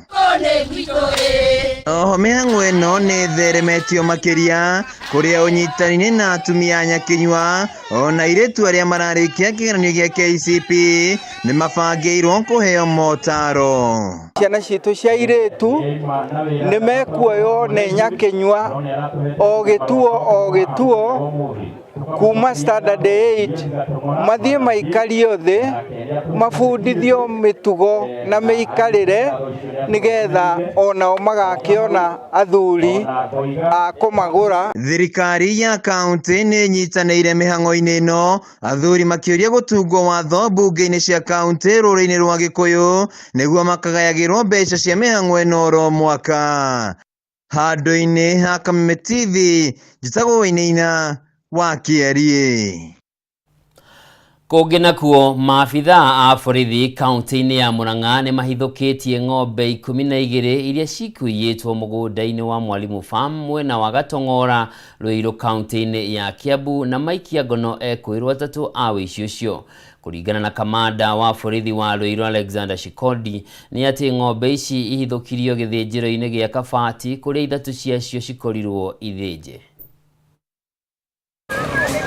Oho mĩhang'o ĩno nĩ ĩtheremetio makĩria kũrĩa ũnyitanĩire na atumia a Nyakinyua ona airĩtu arĩa mararĩkia kĩgeranio gĩa KCPE nĩ mabangĩirwo kũheo motaro. Ciana citũ cia airĩtu nĩ mekuoywo nĩ Nyakinyua o gĩtuo o gĩtuo kuma standard 8 mathiĩ maikario thĩ mabundithio mĩtugo na mĩikarĩre nĩgetha onao magakĩona athuri a kũmagũra. Thirikari ya kaunti nĩ ĩnyitanĩire mĩhang'o-inĩ ĩno, athuri makĩũria gũtungwo watho mbunge-inĩ cia kaunti rũrĩrĩ-inĩ rwa Gĩkũyũ nĩguo makagayagĩrwo mbeca cia mĩhang'o ĩno oro mwaka. Handũ-inĩ ha Kameme TV, njĩtagwo Wainaina wa Kĩeriĩ. Kũngĩ nakuo, maabithaa a borithi kaunti-inĩ ya Murang'a nĩ mahithũkĩtie ng'ombe 12 iria cikũiyĩtwo mũgũnda-inĩ wa Mwalimu Farm mwena wa Gatong'ora Ruiru kaunti-inĩ ya Kiambu na maikia ngono ekũĩrwo atatũ a ũici ũcio. Kũringana na kamanda wa borithi wa Ruiru Alexander Shikondi nĩ atĩ ng'ombe ici ihithũkirio gĩthĩnjĩro-inĩ gĩa Kabati kũrĩa ithatũ ciacio cikorirwo ithĩnje.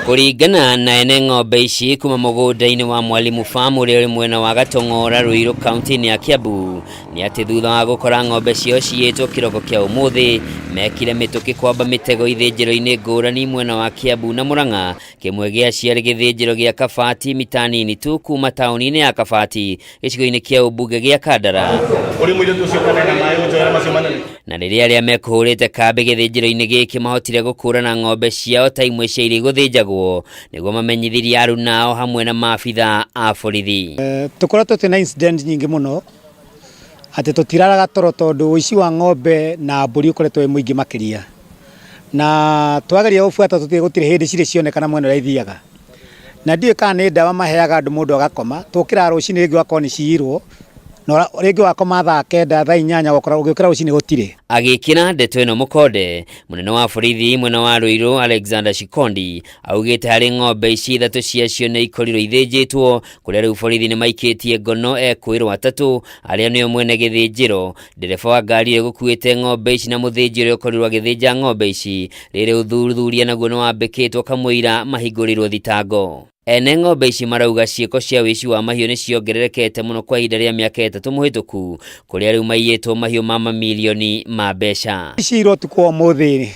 Kũringana na ene ng'ombe ici kuma mũgũnda-inĩ wa Mwalimu Farm ũrĩa ũrĩ mwena wa Gatong'ora Ruiru kaunti-inĩ ya Kiambu nĩ atĩ thutha wa gũkora ng'ombe ciao ciyĩtwo kĩroko kĩa ũmũthĩ mekire mĩtũkĩ kwamba mĩtego ithĩnjĩro-inĩ ngũrani mwena wa Kiambu na Murang'a, kĩmwe gĩa ciarĩ gĩthĩnjĩro gĩa Kabati mita nini tu kuma taũni-inĩ ya Kabati gĩcigo-inĩ kĩa ũmbunge gĩa Kandara. Na rĩrĩa arĩa mekũhũrĩte kambĩ gĩthĩnjĩro-inĩ gĩkĩ mahotire gũkũrana ng'ombe ciao ta imwe cia iria igũthĩnjagwo nĩguo mamenyithirie aruna ao hamwe na maabithaa a borithi. Tũkoretwo twĩna incident nyingĩ mũno atĩ tũtiraraga toro tondũ ũici wa ng'ombe na mbũri ũkoretwo wĩ mũingĩ makĩria, na twageria gũbuata gũtirĩ hĩndĩ cirĩ cionekana mwena ũrĩa ithiaga, na ndiũĩ kana nĩ ndawa maheaga andũ mũndũ agakoma, tũkĩraga rũcinĩ rĩngĩ ũgakorwo nĩ ciyirwo, na rĩngĩ wakoma thaa 9 thaa 8 ũgakora ũgĩũkĩra rũcinĩ gũtirĩ. Agĩkĩra ndeto ĩno mũkonde, mũnene wa borithi mwena wa Ruiru Alexander Shikondi augĩte harĩ ng'ombe ici ithatũ ciacio nĩ ikorirwo ithĩnjĩtwo, kũrĩa rĩu borithi nĩ maikĩtie ngono ekũĩrwo atatũ arĩa nĩo mwene gĩthĩnjĩro, ndereba wa ngari ĩrĩa ĩgũkuĩte ng'ombe ici na mũthĩnji ũrĩa ũkorirwo agĩthĩnja ng'ombe ici. Rĩrĩ ũthuthuria naguo nĩ wambĩkĩtwo kamũira mahingũrĩirwo thitango. Ene ng'ombe ici marauga ciĩko cia ũici wa mahiũ nĩ ciongererekete mũno kwa ihinda rĩa mĩaka 3 mũhĩtũku, kũrĩa rĩu maiyĩtwo mahiũ ma mamirioni ma mbeca. Ici irĩa ũtukũ wa ũmũthĩ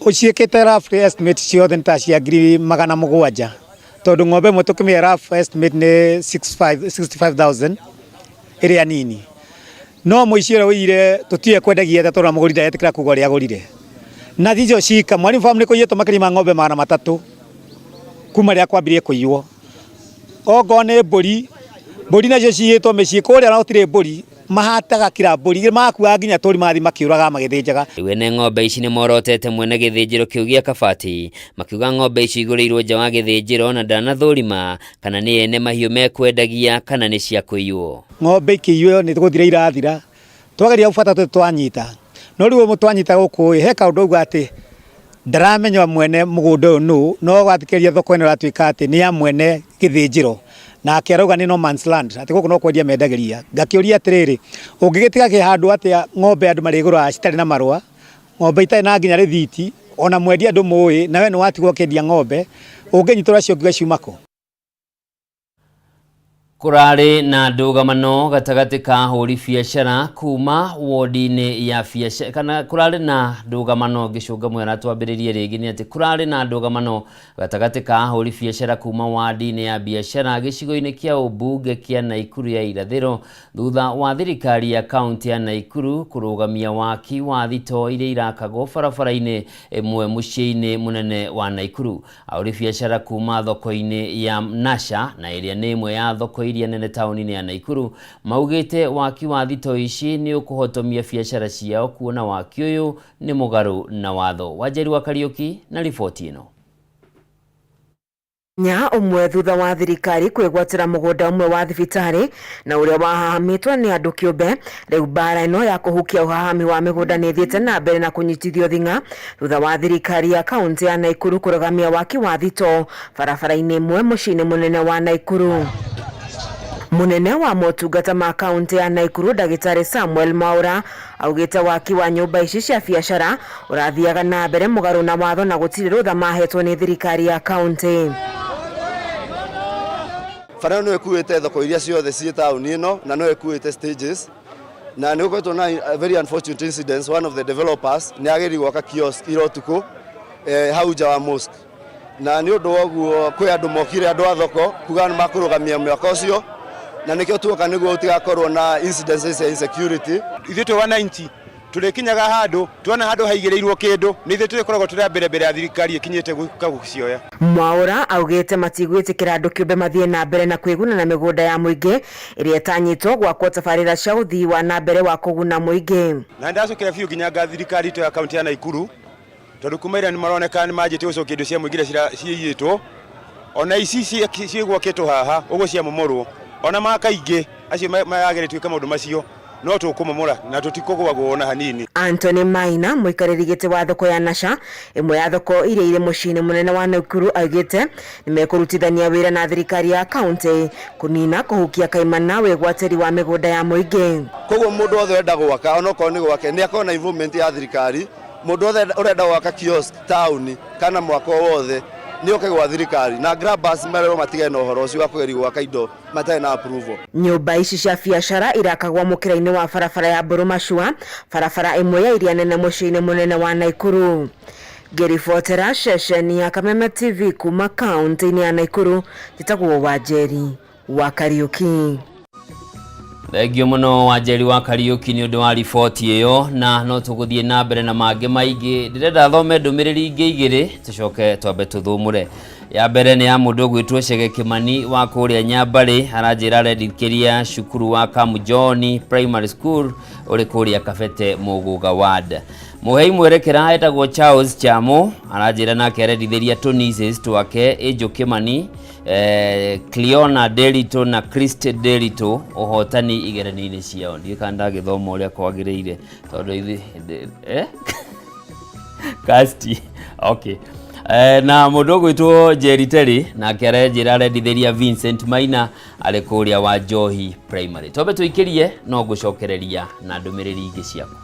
ũciĩkĩte rough estimate ciothe nĩ ta cia 700,000, tondũ ng'ombe ĩmwe tũkĩmĩhe rough estimate nĩ 65,000 ĩrĩa nini, no mũici ũrĩa ũiyire tũtiũĩ ekwendagia atĩa tondũ mũgũri ndaretĩkĩra kuga ũrĩa agũrire. Na icio cika Mwalimu Farm nĩ kũiyĩtwo makĩria ma ng'ombe 300 kuma rĩrĩa kwambirie kũiywo. Ongorwo nĩ mbũri, mbũri nacio ciyĩtwo mĩciĩ kũrĩa na gũtirĩ mbũri. Mahataga kira mbũri makuaga nginya tũri mathi makĩũraga magĩthĩnjaga. Rĩu ene ng'ombe ici nĩ morotete mwene gĩthĩnjĩro kĩu gĩa Kabati makiuga ng'ombe ici igũrĩirwo nja wa gĩthĩnjĩro na ndanathũrima kana nĩ ene mahiũ mekwendagia kana nĩ cia kũiywo. Ng'ombe ikĩiywo nĩ gũthira irathira, twageria gũbuata tũtĩ twanyita, no rĩu ũmwe twanyita gũkũ ĩ he kaũndũ auga atĩ ndaramenya mwene mũgũnda ũyũ nũ, no wathikĩrĩria thoko ĩno ĩratuĩka atĩ nĩ ya mwene gĩthĩnjĩro, nake arauga nĩ no man's land, atĩ gũkũ no kwendia mendagĩria. Ngakĩũria atĩrĩrĩ, ũngĩgĩtiga kĩ handũ atĩa ng'ombe andũ marĩgũraga citarĩ na marũa, ng'ombe itarĩ na nginya rĩthiti, ona mwendia ndũmũĩ, na we nĩ watigwo ũkĩendia ng'ombe, ũngĩnyitwo ũcio ũngiuga ciuma kũ? Kũrarĩ na ndũgamano gatagatĩ ka ahũri biacara kuma wodi-inĩ ya biacara kana kũrarĩ na ndũgamano ngĩcũnga mwera twambĩrĩrie rĩngĩ nĩ atĩ kũrarĩ na ndũgamano gatagatĩ ka ahũri biacara kuma wadi-inĩ ya biacara gĩcigo-inĩ kĩa ũmbunge kĩa Naikuru ya irathĩro thutha wa thirikari ya kaunti ya Naikuru kũrũgamia waki wa thitoo iria irakagwo barabara-inĩ ĩmwe mũciĩ-inĩ mũnene wa Naikuru. Ahũri biacara kuma thoko-inĩ ya Nasha na ĩrĩa nĩ ĩmwe ya thoko iria nene taũni-inĩ ya Naikuru maugĩte waki wa thitoo ici nĩ ũkũhotomia biacara ciao kuona waki ũyũ nĩ mũgarũ na watho. Wanjeri wa Kariũki na riboti ĩno. Nya ũmwe thutha wa thirikari kwĩgwatĩra mũgũnda ũmwe wa thibitarĩ na ũrĩa wahahamĩtwo nĩ andũ kĩũmbe. Rĩu mbara ĩno ya kũhukia ũhahami wa mĩgũnda nĩ ĩthiĩte na mbere na kũnyitithio thing'a thutha wa thirikari ya kaunti ya Naikuru kũrũgamia waki wa thitoo barabara-inĩ ĩmwe mũciĩ-inĩ mũnene wa Naikuru. Munene wa motungata ma kaunti ya Naikuru Ndagĩtarĩ Samuel Mwaura augĩte waki wa nyũmba ici cia biacara ũrathiaga na mbere mũgarũ na watho na gũtirĩ rũtha mahetwo nĩ thirikari ya kaunti. Bara no ĩkuĩte thoko iria ciothe ciĩ taũni ĩno na no ĩkuĩte stages na nĩ gũkoretwo na very unfortunate incidents. One of the developers nĩ ageririe gwaka kiosk ira ũtukũ hau nja wa mosque, na nĩ ũndũ wa ũguo kwĩ andũ mokire andũ a thoko kuga nĩ makũrũgamia mwaka ũcio, na nĩkĩo tuoka nĩguo gũtigakorwo na incidences ya insecurity. Ithuĩ twĩ wananchi tũrĩkinyaga handũ tuona handũ haigĩrĩirwo kĩndũ nĩ ithuĩ tũrĩkoragwo tũrĩ a mbere mbere ya thirikari ĩkinyĩte gũka gũcioya. Mwaura augĩte matigwĩtĩkĩra andũ kĩũmbe mathiĩ na mbere na kwĩguna na mĩgũnda ya mũingĩ ĩrĩa ĩtanyĩtwo gwakwo tabarĩra cia ũthii wa na mbere wa kũguna mũingĩ. Na ndacokera biũ nginya nga thirikari itũ ya kaunti ya Naikuru tondũ kuma ira nĩ maroneka nĩ manjĩtie gũcokia indo cia mũingĩ iria ciiyĩtwo, ona ici ciĩgwakĩtwo haha ũguo ciamomorwo, ona makaingĩ acio maragĩrĩtie gwĩka maũndũ macio no tũkũmomora na tũtikũgwagwo ona hanini. Anthony Maina mũikarĩri gĩtĩ wa thoko ya Nasha ĩmwe ya thoko iria irĩ mũciĩ-inĩ mũnene wa Naikuru augĩte nĩmekũrutithania wĩra na thirikari ya kaunti kũnina kũhukia kaimana wĩgwatĩri wa mĩgũnda ya mũingĩ. Koguo mũndũ wothe ũrenda gwaka onokorwo nĩ gwake nĩ akorwo na involvement ya thirikari. Mũndũ wothe ũrenda gwaka kiosk taũni kana mwako wothe nĩ oke gwa thirikari na grabbers merwo matigane na ũhoro ũcio wa kũgeria gwaka indo matarĩ na approval. Nyũmba ici cia biacara irakagwo mũkĩra-inĩ wa barabara ya Mburumacua, barabara ĩmwe ya iria nene mũciĩ-inĩ mũnene wa Naikuru. Ngĩribotera ceceni ya Kameme TV kuma kaunti-inĩ ya Naikuru, njĩtagwo Wanjeri wa Kariũki. Thengio mũno Wanjeri wa Kariũki nĩ ũndũ wa riboti ĩyo, na no tũgũthiĩ na mbere na mangĩ maingĩ. Ndĩrenda thome ndũmĩrĩri ingĩ igĩrĩ tũcoke twambe tũthũmũre. Ya mbere nĩ ya mũndũ ũgwĩtwo Chege Kimani wa kũrĩa Nyambarĩ, aranjĩra arendikĩria cukuru wa Kamujoni Primary School ũrĩ kũrĩa Kabete Mũgũga Ward. Mũhei mwerekera etagwo Charles Chamo aranjĩra nake arendithĩria tũ nieces twake Angel Kimani, Cleona Derito na Christ Derito ũhotani igeranio-inĩ ciao. Ndiũĩ kana ndagĩthoma ũrĩa kwagĩrĩire tondũ ithuĩ Kasti, okay. Na mũndũ ũgwĩtwo Jerry Terry nake arenjĩra arendithĩria Vincent Maina arĩ kũrĩa wa Njohi Primary. Twambe tũikĩrie no ngũcokereria na ndũmĩrĩri ingĩ ciaku.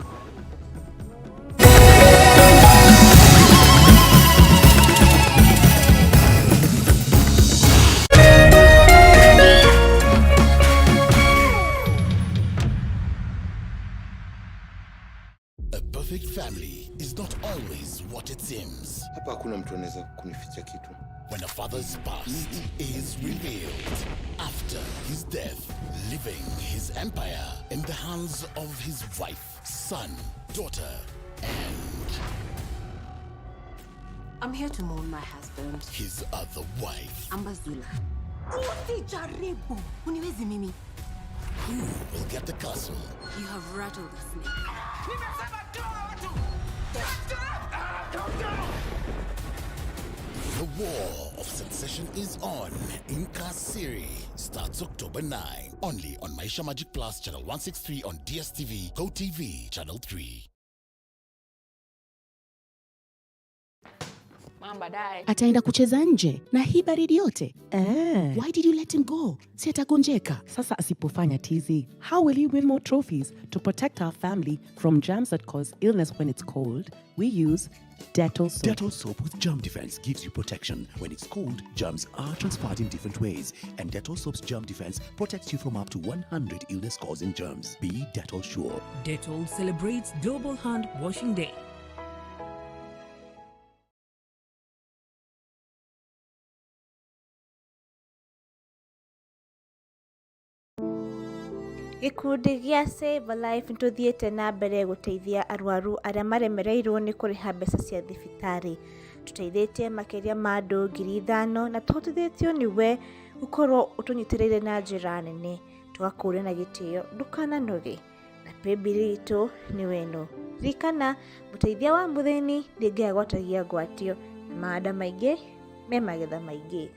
A perfect family is not always what it seems. Hapa hakuna mtu anaweza kunificha kitu. When a father's past is revealed after his death, leaving his empire in the hands of his wife, son, daughter, and I'm here to mourn my husband. His other wife. Ambazula. Usijaribu. Uniwezi mimi. Who will get the castle? You have rattled the snake. The War of Succession is on in Kasiri. Starts October 9. Only on Maisha Magic Plus, Channel 163 on DSTV, GoTV, Channel 3. Ataenda kucheza nje na hii baridi yote eh. Why did you let him go? Si atagonjeka. Sasa asipofanya tizi, how will he win more trophies? To protect our family from germs that cause illness when it's cold, we use Dettol soap. Dettol soap with germ defense gives you protection. When it's cold, germs are transferred in different ways, and Dettol soap's germ defense protects you from up to 100 illness-causing germs. Be Dettol sure. Dettol celebrates Global Hand Washing Day. Gĩkundi gĩa Save a Life nĩtũthiĩte na mbere gũteithia arwaru arĩa maremereirwo nĩ kũrĩha mbeca cia thibitarĩ. Tũteithĩtie makĩria ma andũ 5,000 na tũhotithĩtio nĩwe gũkorwo ũtũnyitĩrĩire na njĩra nene. Tũgakũria na gĩtĩo ndũkananoge na paybill itũ nĩwe ĩno. Ririkana mũteithia wa mũthĩni nĩ Ngai agwatagia ngwatio na mahanda maingĩ me magetha maingĩ.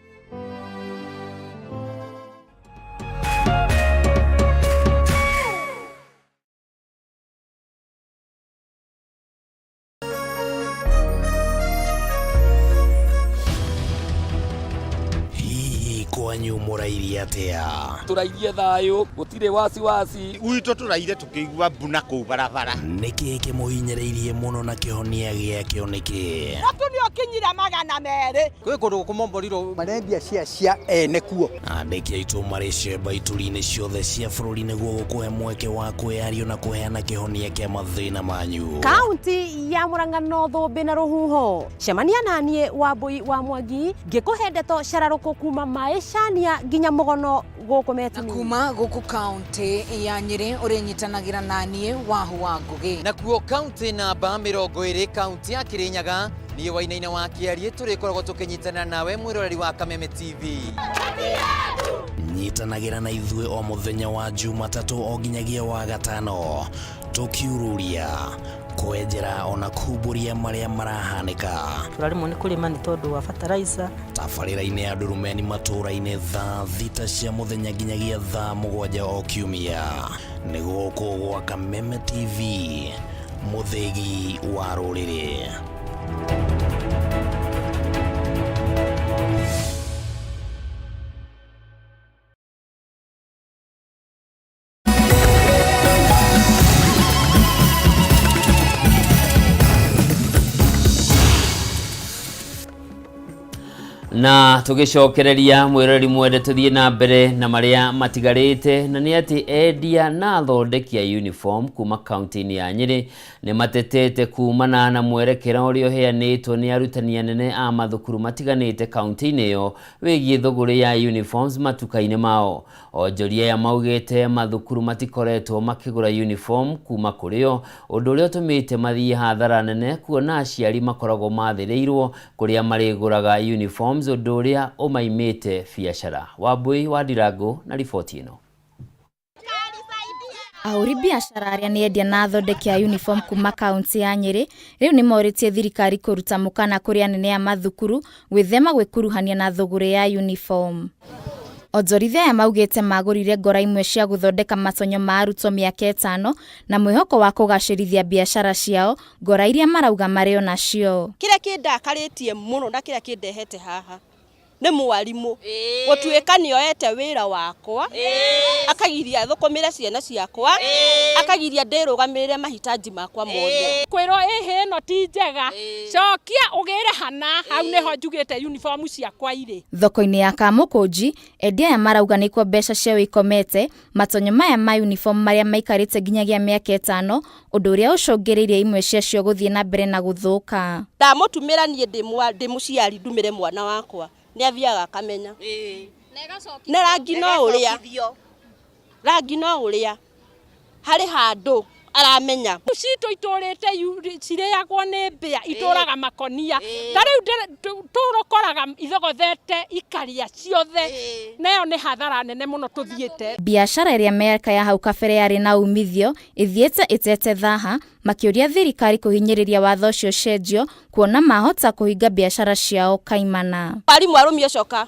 Hihi kwanyu mũrairie atĩa? Tũrairie thayũ, gũtirĩ wasiwasi. Gwitũ tũraire tũkĩigua mbu na kũu barabara. Nĩkĩ kĩmũhinyĩrĩirie mũno na kĩhonia gĩakĩo nĩkĩ? Mũtu nĩ ũkinyire 200. Kwĩ kũndũ gũkũmomborirwo marendia cia cia ene kuo. Andĩki aitũ marĩ cemba ituri-inĩ ciothe cia bũrũri nĩguo gũkũhe mweke wa kwĩyario na kũheana kĩhonia kĩa mathĩna manyu. Kaunti ya Murang'a no thũmbĩ na rũhuho. Cemania naniĩ Wambui wa Mwangi ngĩkũhe ndeto cararũkũ kuma maĩcania nginya mũgono gũkũ Metini. Kuma gũkũ kaunti ya Nyĩrĩ ũrĩnyitanagĩra naniĩ Wahu wa Ngũgĩ. Nakuo kaunti namba 20 kaunti ya Kirinyaga niĩ Wainaina wa Kĩariĩ tũrĩkoragwo tũkĩnyitana nawe mwĩroreri wa Kameme TV. Nyitanagĩra na ithuĩ o mũthenya wa Jumatatũ o nginyagia wa gatano tũkiururia kwenjera ona kumbũria marĩa marahanĩka. Tũraremwo nĩ kũrĩma nĩ tondũ wa fertilizer. Tabarĩra-inĩ ya Ndurumeni matũũra-inĩ thaa 6 cia mũthenya nginyagia thaa 7 o kiumia. Nĩ gũkũ gwa Kameme TV, mũthĩgi wa rũrĩrĩ. Na tugicokereria mwiroreri mwende tuthie na mbere na maria matigarite na ni ati endia na athondeki a uniform kuma kaunti-inĩ ya Nyĩrĩ nĩ matetete kumana na mwerekera ũrĩa ũheanĩtwo nĩ arutani anene a mathukuru matiganĩte kaunti-inĩ ĩyo wĩgiĩ thũgũrĩ ya uniforms matuka-inĩ mao. Onjoria aya maugĩte mathukuru matikoretwo makĩgũra uniform kuma kũrĩ o, ũndũ ũrĩa ũtũmĩte mathiĩ hathara nene kuona aciari makoragwo mathĩrĩirwo kũrĩa marĩgũraga uniforms, ũndũ ũrĩa ũmaimĩte biacara. Wambui wa Ndirango na riboti ĩno. Ahũri biacara arĩa nĩ endia na athondeki a uniform kuma kaunti ya Nyĩrĩ rĩu nĩ morĩtie thirikari kũruta mũkana kũrĩ anene a mathukuru gwĩthema gwĩkuruhania na thũgũrĩ ya uniform. Onjorithia aya maugĩte magũrire ngora imwe cia gũthondeka matonyo ma arutwo mĩaka 5 na mwĩhoko wa kũgacĩrithia biacara ciao ngora iria marauga marĩ o nacio. Kĩrĩa kĩndakarĩtie mũno na kĩrĩa kĩndehete haha nĩ mwarimu gũtuĩka nĩoete wĩra wakwa akagiria thũkũmĩre ciana ciakwa akagiria ndĩrũgamĩrĩre mahitaji makwa mothe. Kwĩrwo ĩhĩ ĩno ti njega cokia ũgĩre hana hau nĩho njugĩte uniform ciakwa irĩ. Thoko-inĩ ya Kamũkũnji endia aya marauga nĩkuo mbeca ciao ikomete matonyo maya ma uniform marĩa maikarĩte nginyagia mĩaka 5 ũndũ ũrĩa ũcũngĩrĩirie imwe ciacio gũthiĩ na mbere na gũthũka. Ndamũtumĩra niĩ ndĩ mũciari ndumĩre mwana wakwa nĩ athiaga akamenya na rangi no ũrĩa harĩ handũ Aramenya. Citũ itũrĩte cirĩagwo nĩ mbĩa, itũraga makonia. Ta rĩu tũrokoraga ithogothete ikaria ciothe, nayo nĩ hathara nene mũno tũthiĩte. Biacara ĩrĩa mĩaka ya hau kabere yarĩ na umithio ĩthiĩte ĩtete thaha, makĩũria thirikari kũhinyĩrĩria watho ũcio ũcenjio kuona mahota kũhinga biacara ciao kaimana. Arimũ arũmie coka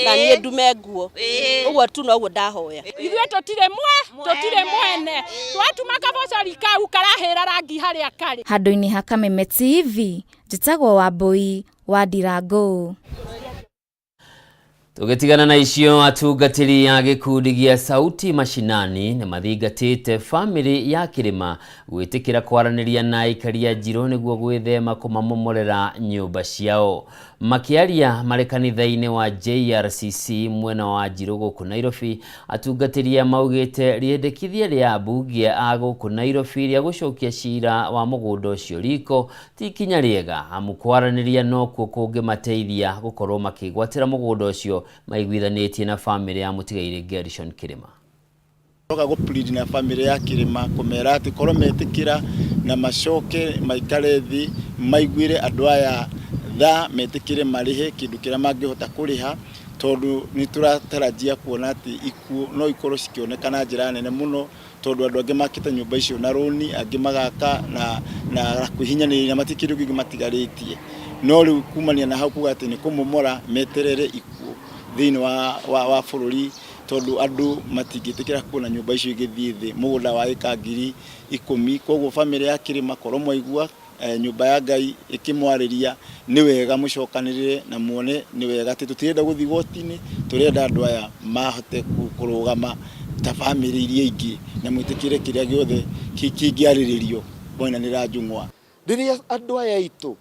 na niĩ ndume nguo, ũguo tu noguo ndahoya. Ithuĩ tũtirĩ mwe, tũtirĩ mwene, twatuma kabocori kau karahĩra rangi harĩa karĩ. Handũ-inĩ ha Kameme TV, njĩtagwo Wambui wa Ndirango. Tũgĩtigana na icio, atungatĩri a gĩkundi gĩa Sauti Mashinani nĩ mathingatĩte bamĩrĩ ya Kĩrĩma gwĩtĩkĩra kwaranĩria na aikari a Njirũ nĩguo gwĩthema kũmamomorera nyũmba ciao. Makĩaria marĩ kanitha-inĩ wa JRCC mwena wa Njirũ gũkũ Nairobi, atungatĩri aya maugĩte rĩendekithia rĩa ambunge a gũkũ Nairobi rĩa gũcokia cira wa mũgũnda ũcio riko ti ikinya rĩega, amu kwaranĩria nokuo kũngĩmateithia gũkorwo makĩgwatĩra mũgũnda ũcio maiguithanĩtie na bamĩrĩ ya mũtigairĩ Gershon Kĩrĩma. Roka gå plead na bamĩrĩ ya Kĩrĩma kũmera atĩ korwo metĩkĩra na macoke maikare thĩ maiguĩre andũ aya tha, metĩkĩre marĩhe kĩndũ kĩrĩa mangĩhota kũrĩha, tondũ nĩ tũratarajia kuona atĩ ikuũ no ikorwo cikĩoneka na njĩra nene mũno, tondũ andũ angĩ makĩte nyũmba icio na rũni, angĩ magaka na kwĩhinyanĩrĩria na matirĩ kĩndũ kĩngĩ matigarĩtie. No rĩu kumania na hau kuga atĩ nĩ kũmomora, meterere ikuũ thĩinĩ wa bũrũri, tondũ andũ matingĩtĩkĩra kuona nyũmba icio igĩthiĩ thĩ, mũgũnda wa ĩka 10,000. Koguo bamĩrĩ ya Kĩrĩma, korwo mwaigua nyũmba ya Ngai ĩkĩmwarĩria, nĩ wega mũcokanĩrĩre na muone nĩ wega atĩ tũtirenda gũthiĩ igoti-inĩ, tũrenda andũ aya mahote kũrũgama ta bamĩrĩ iria ingĩ na mwĩtĩkĩre kĩrĩa gĩothe kĩngĩarĩrĩrio mwainanĩra njũng'wa. Rĩrĩa andũ aya aitũ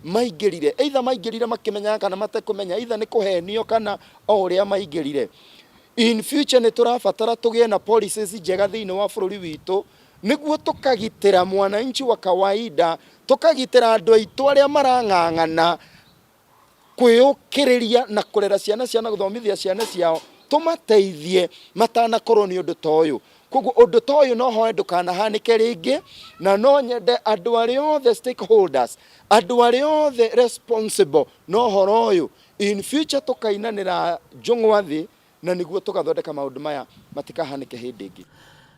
maingĩrire, either maingĩrire makĩmenyaga kana matekũmenya, either nĩ kũhenio kana o ũrĩa maingĩrire, in future nĩ tũrabatara tũgĩe na policies njega thĩinĩ wa bũrũri witũ, nĩguo tũkagitĩra mwananchi wa kawaida, tũkagitĩra andũ aitũ arĩa marang'ang'ana kwĩyũkĩrĩria na kũrera ciana ciao na gũthomithia ciana ciao, tũmateithie matanakorwo nĩ ũndũ ta ũyũ. Koguo ũndũ ta ũyũ no hoe ndũkanahanĩke rĩngĩ, na no nyende andũ arĩa othe stakeholders, andũ arĩa othe responsible na ũhoro ũyũ, in future tũkainanĩra njũng'wa thĩ, na nĩguo tũgathondeka maũndũ maya matikahanĩke hĩndĩ ĩngĩ.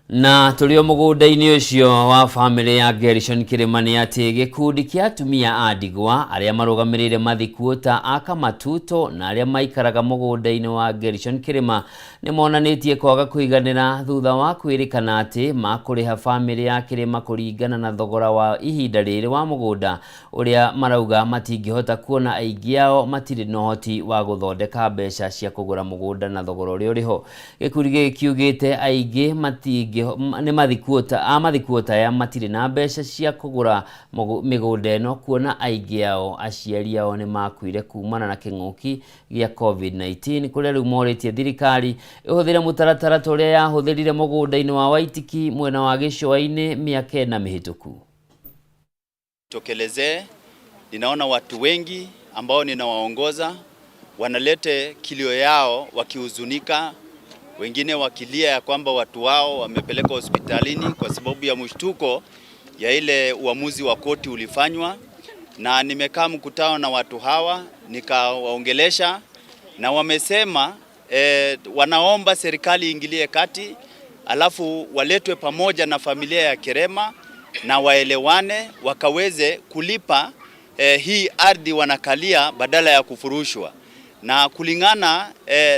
Na tũrĩ o mũgũnda-inĩ ũcio wa bamĩrĩ ya Gershon Kĩrĩma, nĩ atĩ gĩkundi kĩa atumia a ndigwa arĩa marũgamĩrĩire mathikuũta a Kamatuto na arĩa maikaraga mũgũnda-inĩ wa Gershon Kĩrĩma nĩ monanĩtie kwaga kũiganĩra thutha wa kwĩrĩkana atĩ makũrĩha bamĩrĩ ya Kĩrĩma kũringana na thogora wa ihinda rĩrĩ wa mũgũnda ũrĩa marauga matingĩhota, kuona aingĩ ao matirĩ na ũhoti wa gũthondeka mbeca cia kũgũra mũgũnda na thogora ũrĩa ũrĩho. Gĩkundi gĩkĩ kiugĩte aingĩ nĩ mathikuũta a mathikuũta aya matirĩ na mbeca cia kũgũra mĩgũnda ĩno, kuona aingĩ ao aciari ao nĩ makuire kumana na kĩng'ũki gĩa COVID-19, kũrĩa rĩu morĩtie thirikari ĩhũthĩre mũtaratara ta ũrĩa yahũthĩrire mũgũnda-inĩ wa Waitiki mwena wa Gĩcũa-inĩ mĩaka 4 mĩhĩtũku. Tokelezee, ninaona watu wengi ambao ninawaongoza wanalete kilio yao wakihuzunika, wengine wakilia ya kwamba watu wao wamepelekwa hospitalini kwa sababu ya mshtuko ya ile uamuzi wa koti ulifanywa. Na nimekaa mkutano na watu hawa nikawaongelesha, na wamesema wanaomba serikali iingilie kati, alafu waletwe pamoja na familia ya Kirema na waelewane wakaweze kulipa hii ardhi wanakalia badala ya kufurushwa. Na kulingana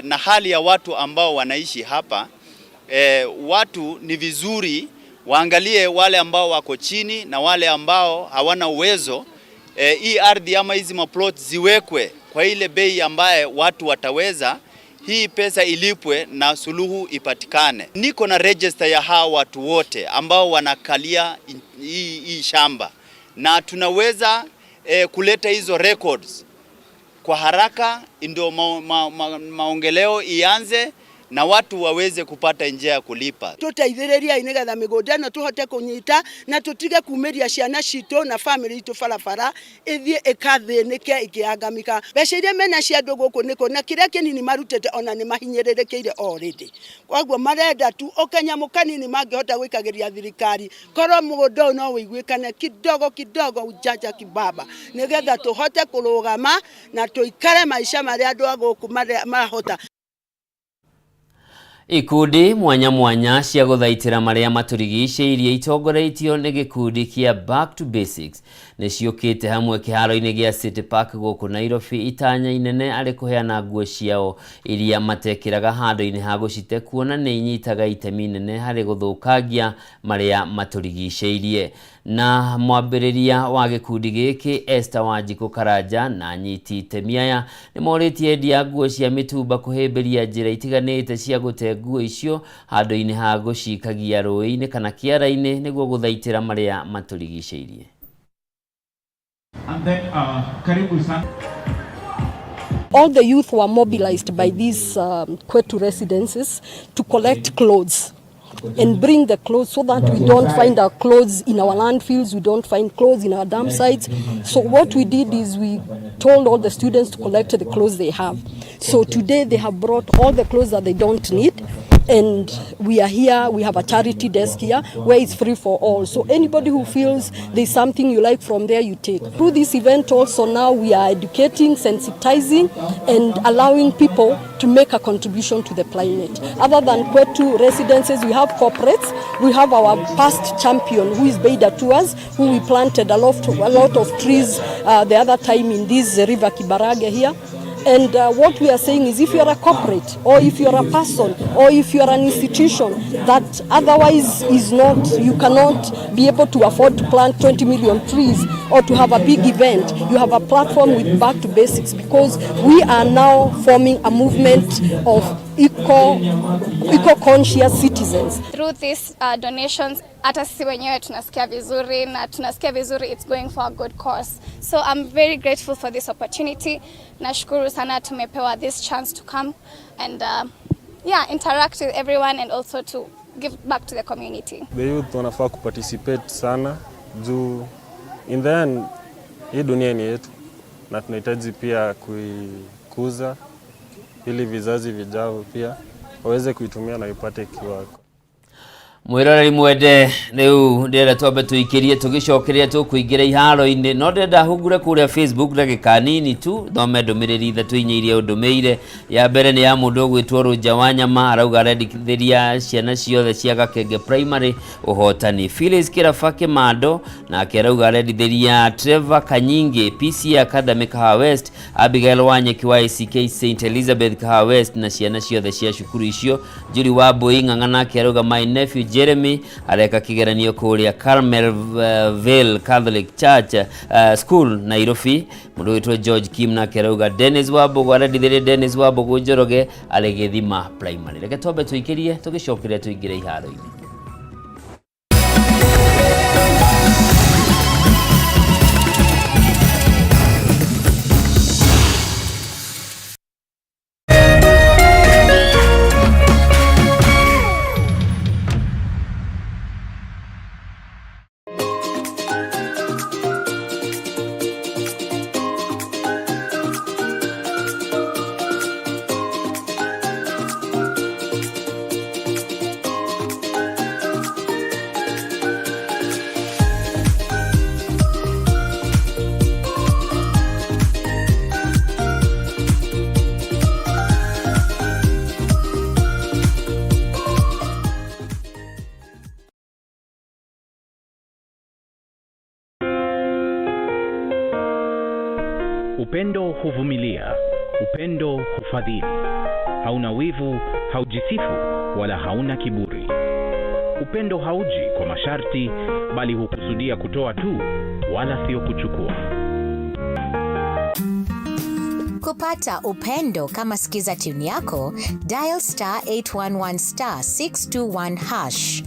na hali ya watu ambao wanaishi hapa, watu ni vizuri waangalie wale ambao wako chini na wale ambao hawana uwezo. Hii ardhi ama hizi maplot ziwekwe kwa ile bei ambaye watu wataweza, hii pesa ilipwe na suluhu ipatikane. Niko na register ya hawa watu wote ambao wanakalia hii shamba, na tunaweza kuleta hizo records kwa haraka ndio maongeleo ianze na watu waweze kupata njia ya kulipa. Tũteithĩrĩriei nĩgetha mĩgũnda ĩno tũhote kũnyita na tũtige kumĩria ciana citũ na famĩlĩ itũ barabara ĩthiĩ ĩkathĩnĩke ĩkĩangamika. Mbeca iria mena cia andũ gũkũ nĩkũ na kĩrĩa kĩnini marutĩte ona nĩ mahinyĩrĩrĩkĩire already. Koguo marenda tu o kanyamũ kanini mangĩhota gwĩkagĩria thirikari korwo mũgũnda ũyũ no wĩiguĩkane kidogo kidogo ujanja kibaba nĩgetha tũhote kũrũgama na tũikare maica marĩa andũ a gũkũ marahota. Ikundi mwanya mwanya cia gũthaitĩra marĩa matũrigicĩirie itongoretio nĩ gĩkundi kĩa Back to Basics nĩ ciũkĩte hamwe kĩharo-inĩ gĩa City Park gũkũ Nairobi itanya inene arĩ kũheana nguo ciao iria matekĩraga handũ-inĩ ha gũcite kuona nĩ inyitaga itemi inene harĩ gũthũkangia marĩa matũrigicĩirie. Na mwambĩrĩria wa gĩkundi gĩkĩ Esther Wanjikũ Karanja na anyiti itemi aya nĩ morĩtie endia nguo cia mĩtumba kũhĩmbĩria njĩra itiganĩte cia gũte nguo icio handũ-inĩ ha gũcikagia rũĩ-inĩ kana kĩara-inĩ nĩguo gũthaitĩra marĩa matũrigicĩirie. And then, karibu sana. All the youth were mobilized by these Kwetu residences to collect clothes and bring the clothes so that we don't find our clothes in our landfills, we don't find clothes in our dump sites. So what we did is we told all the students to collect the clothes they have. So today they have brought all the clothes that they don't need, and we are here, we have a charity desk here where it's free for all. So anybody who feels there's something you like from there, you take. Through this event also now we are educating, sensitizing and allowing people to make a contribution to the planet. Other than Kwetu residences, we have corporates, we have our past champion who is Beida Tours, who we planted a lot of trees the other time in this river Kibarage here. And what we are saying is if you are a corporate or if you are a person or if you are an institution that otherwise is not, you cannot be able to afford to plant 20 million trees or to have a big event, you have a platform with Back to Basics, because we are now forming a movement of eco-conscious citizens. Through these donations, hata sisi wenyewe tunasikia vizuri na tunasikia vizuri it's going for a good cause. So I'm very grateful for this opportunity. Nashukuru sana tumepewa this chance to come and interact with everyone and also to give back to the community. The youth wanafaa kuparticipate sana juu in the end hii dunia ni yetu na tunahitaji pia kuikuza ili vizazi vijao pia waweze kuitumia na ipate kiwako. Mwiroreri mwende riu ndĩrenda twambe tũikĩrie tũgĩcokeria tũkũingĩra iharo-inĩ no ndĩrenda hungure kũrĩa Facebook ndagĩka nini tu thome ndũmĩrĩri ithatũ inya iria ũndũmĩire. Ya mbere nĩ ya mũndũ ũgwĩtwo Rũnja wa Nyama arauga arendithĩria ciana ciothe cia Gakenge Primary ũhotani. Phyllis Kĩraba Kĩmando nake arauga arendithĩria Trevor Kanyingi PC Academy Kahawa West, Abigail Wanyeki wa ACK St Elizabeth Kahawa West na ciana ciothe cia cukuru icio. Njuri wa Mbui Ng'ang'a nake arauga my nephew Jeremy areka kigeranio kuria Carmel Vale Catholic Church School Nairobi. Mundu witwo George Kim nake arauga Dennis Wambugu arendithirie Dennis Wambugu Njoroge arĩ Gĩthima Primary. Reke twambe tũikĩrie tũgĩcokeria tũingĩre iharo-inĩ. Upendo huvumilia, upendo hufadhili. Hauna wivu, haujisifu, wala hauna kiburi. Upendo hauji kwa masharti, bali hukusudia kutoa tu, wala sio kuchukua. Kupata upendo kama sikiza tune yako, dial star 811 star 621 hash.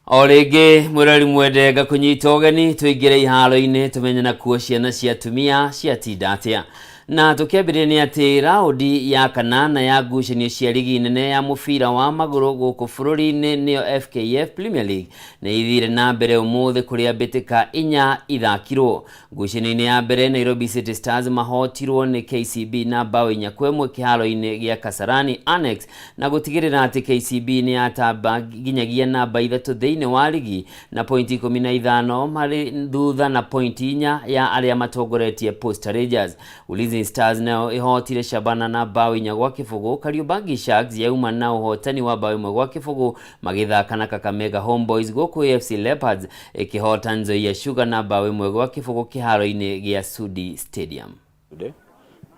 O rĩngĩ mwĩrori mwende ngakũnyita ũgeni tũingĩre iharo-inĩ tũmenye nakuo ciana cia atumia ciatinda atĩa. Na tũkĩambĩrĩria nĩ atĩ raũndi ya kanana ya ngucanio cia rigi nene ya mũbira wa magũrũ gũkũ bũrũri-inĩ nĩyo FKF Premier League nĩ ithire na mbere ũmũthĩ kũrĩa mbĩtĩka inya ithakirwo. Ngucanio-inĩ ya mbere Nairobi City Stars mahotirwo nĩ KCB na bao 4-1 kĩharo-inĩ gĩa Kasarani Annex na gũtigĩrĩra atĩ KCB nĩ yatamba nginyagia namba 3 thĩinĩ wa rigi na pointi 15 marĩ thutha na pointi 4 ya arĩa matongoretie Posta Rangers. Ulinzi Stars nayo ĩhotire Shabana na bao 4-0. Kariobangi Sharks yauma na ũhotani wa bao 1-0 magĩthaka na Kakamega Homeboys, gũkũ AFC Leopards ĩkĩhota Nzoia Sugar na bao 1-0 kĩharo-inĩ gĩa Sudi Stadium. Today.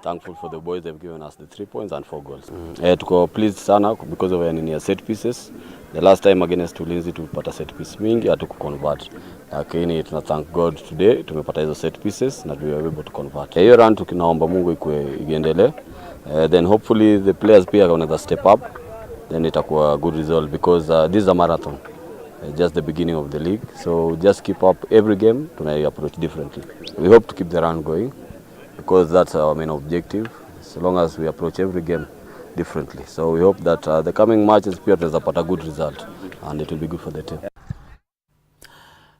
Thankful for the boys, they've given us the 3 points and 4 goals. Tuko pleased sana because of nini ya set pieces. The last time against Ulinzi tulipata set piece mingi hatuku convert. Lakini tuna thank God today tumepata hizo set pieces na we were able to convert. Hiyo run tukinaomba Mungu ikue iendelee. Then hopefully the players pia wanaweza step up, then itakuwa good result because this is a marathon. Just the beginning of the league, so just keep up every game, tunai approach differently. We hope to keep the run going because that's our main objective, so long as we approach every game differently. So we hope that the coming matches pia tunaweza pata good result and it will be good for the team.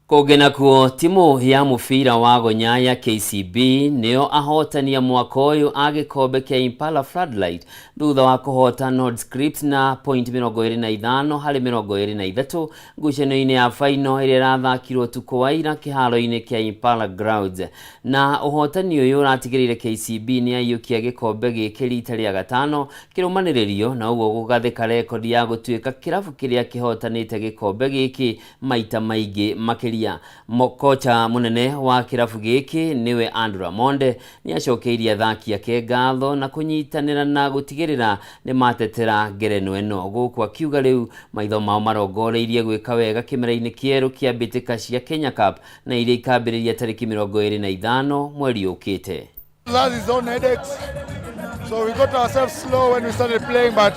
Kũngĩ nakuo timu ya mũbira wa gonya ya KCB nĩo ahotania mwaka ũyũ a gĩkombe kĩa Impala Floodlight thutha wa kũhota Nordscript na point 25 harĩ 23 ngucanio-inĩ ya final ĩrĩa ĩrathakirwo ũtukũ wa ira kĩharo-inĩ kĩa Impala Grounds. Na ũhotani ũyũ ũratigĩrĩire KCB nĩ yaiyũkia gĩkombe gĩkĩ rita rĩa gatano kĩrũmanĩrĩrio na ũguo gũgathĩka rekondi ya gũtuĩka kĩrabu kĩrĩa kĩhotanĩte gĩkombe gĩkĩ maita maingĩ makĩria. Kocha mũnene wa kĩrabu gĩkĩ nĩwe Andrew Amonde nĩ acokeirie athaki ake ngatho na kũnyitanĩra na gũtigĩrĩra nĩ matetera ngerenwa ĩno, gũkũ akiuga rĩu maitho mao marongoreirie gwĩka wega kĩmera-inĩ kĩerũ kĩa mbĩtĩka cia Kenya Cup na iria ikambĩrĩria tarĩki 25 mweri ũkĩte. Has his own headaches, so we got ourselves slow when we started playing, but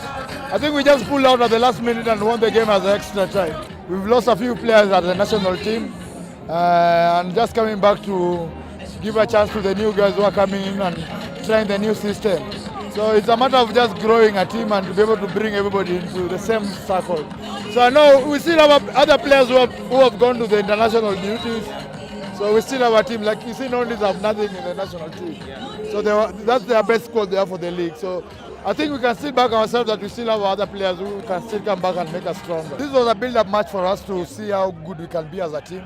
I think we just pulled out at the last minute and won the game as extra time. We've lost a few players at the national team, and just coming back to give a chance to the new guys who are coming in and trying the new system. So it's a matter of just growing a team and to be able to bring everybody into the same circle. So I know we still have other players who have gone to the international duties. So we still have a team. Like you see, Nondis have nothing in the national team. So that's their best squad there for the league. So I think we can still back ourselves that we still have other players who can still come back and make us stronger. This was a build-up match for us to see how good we can be as a team.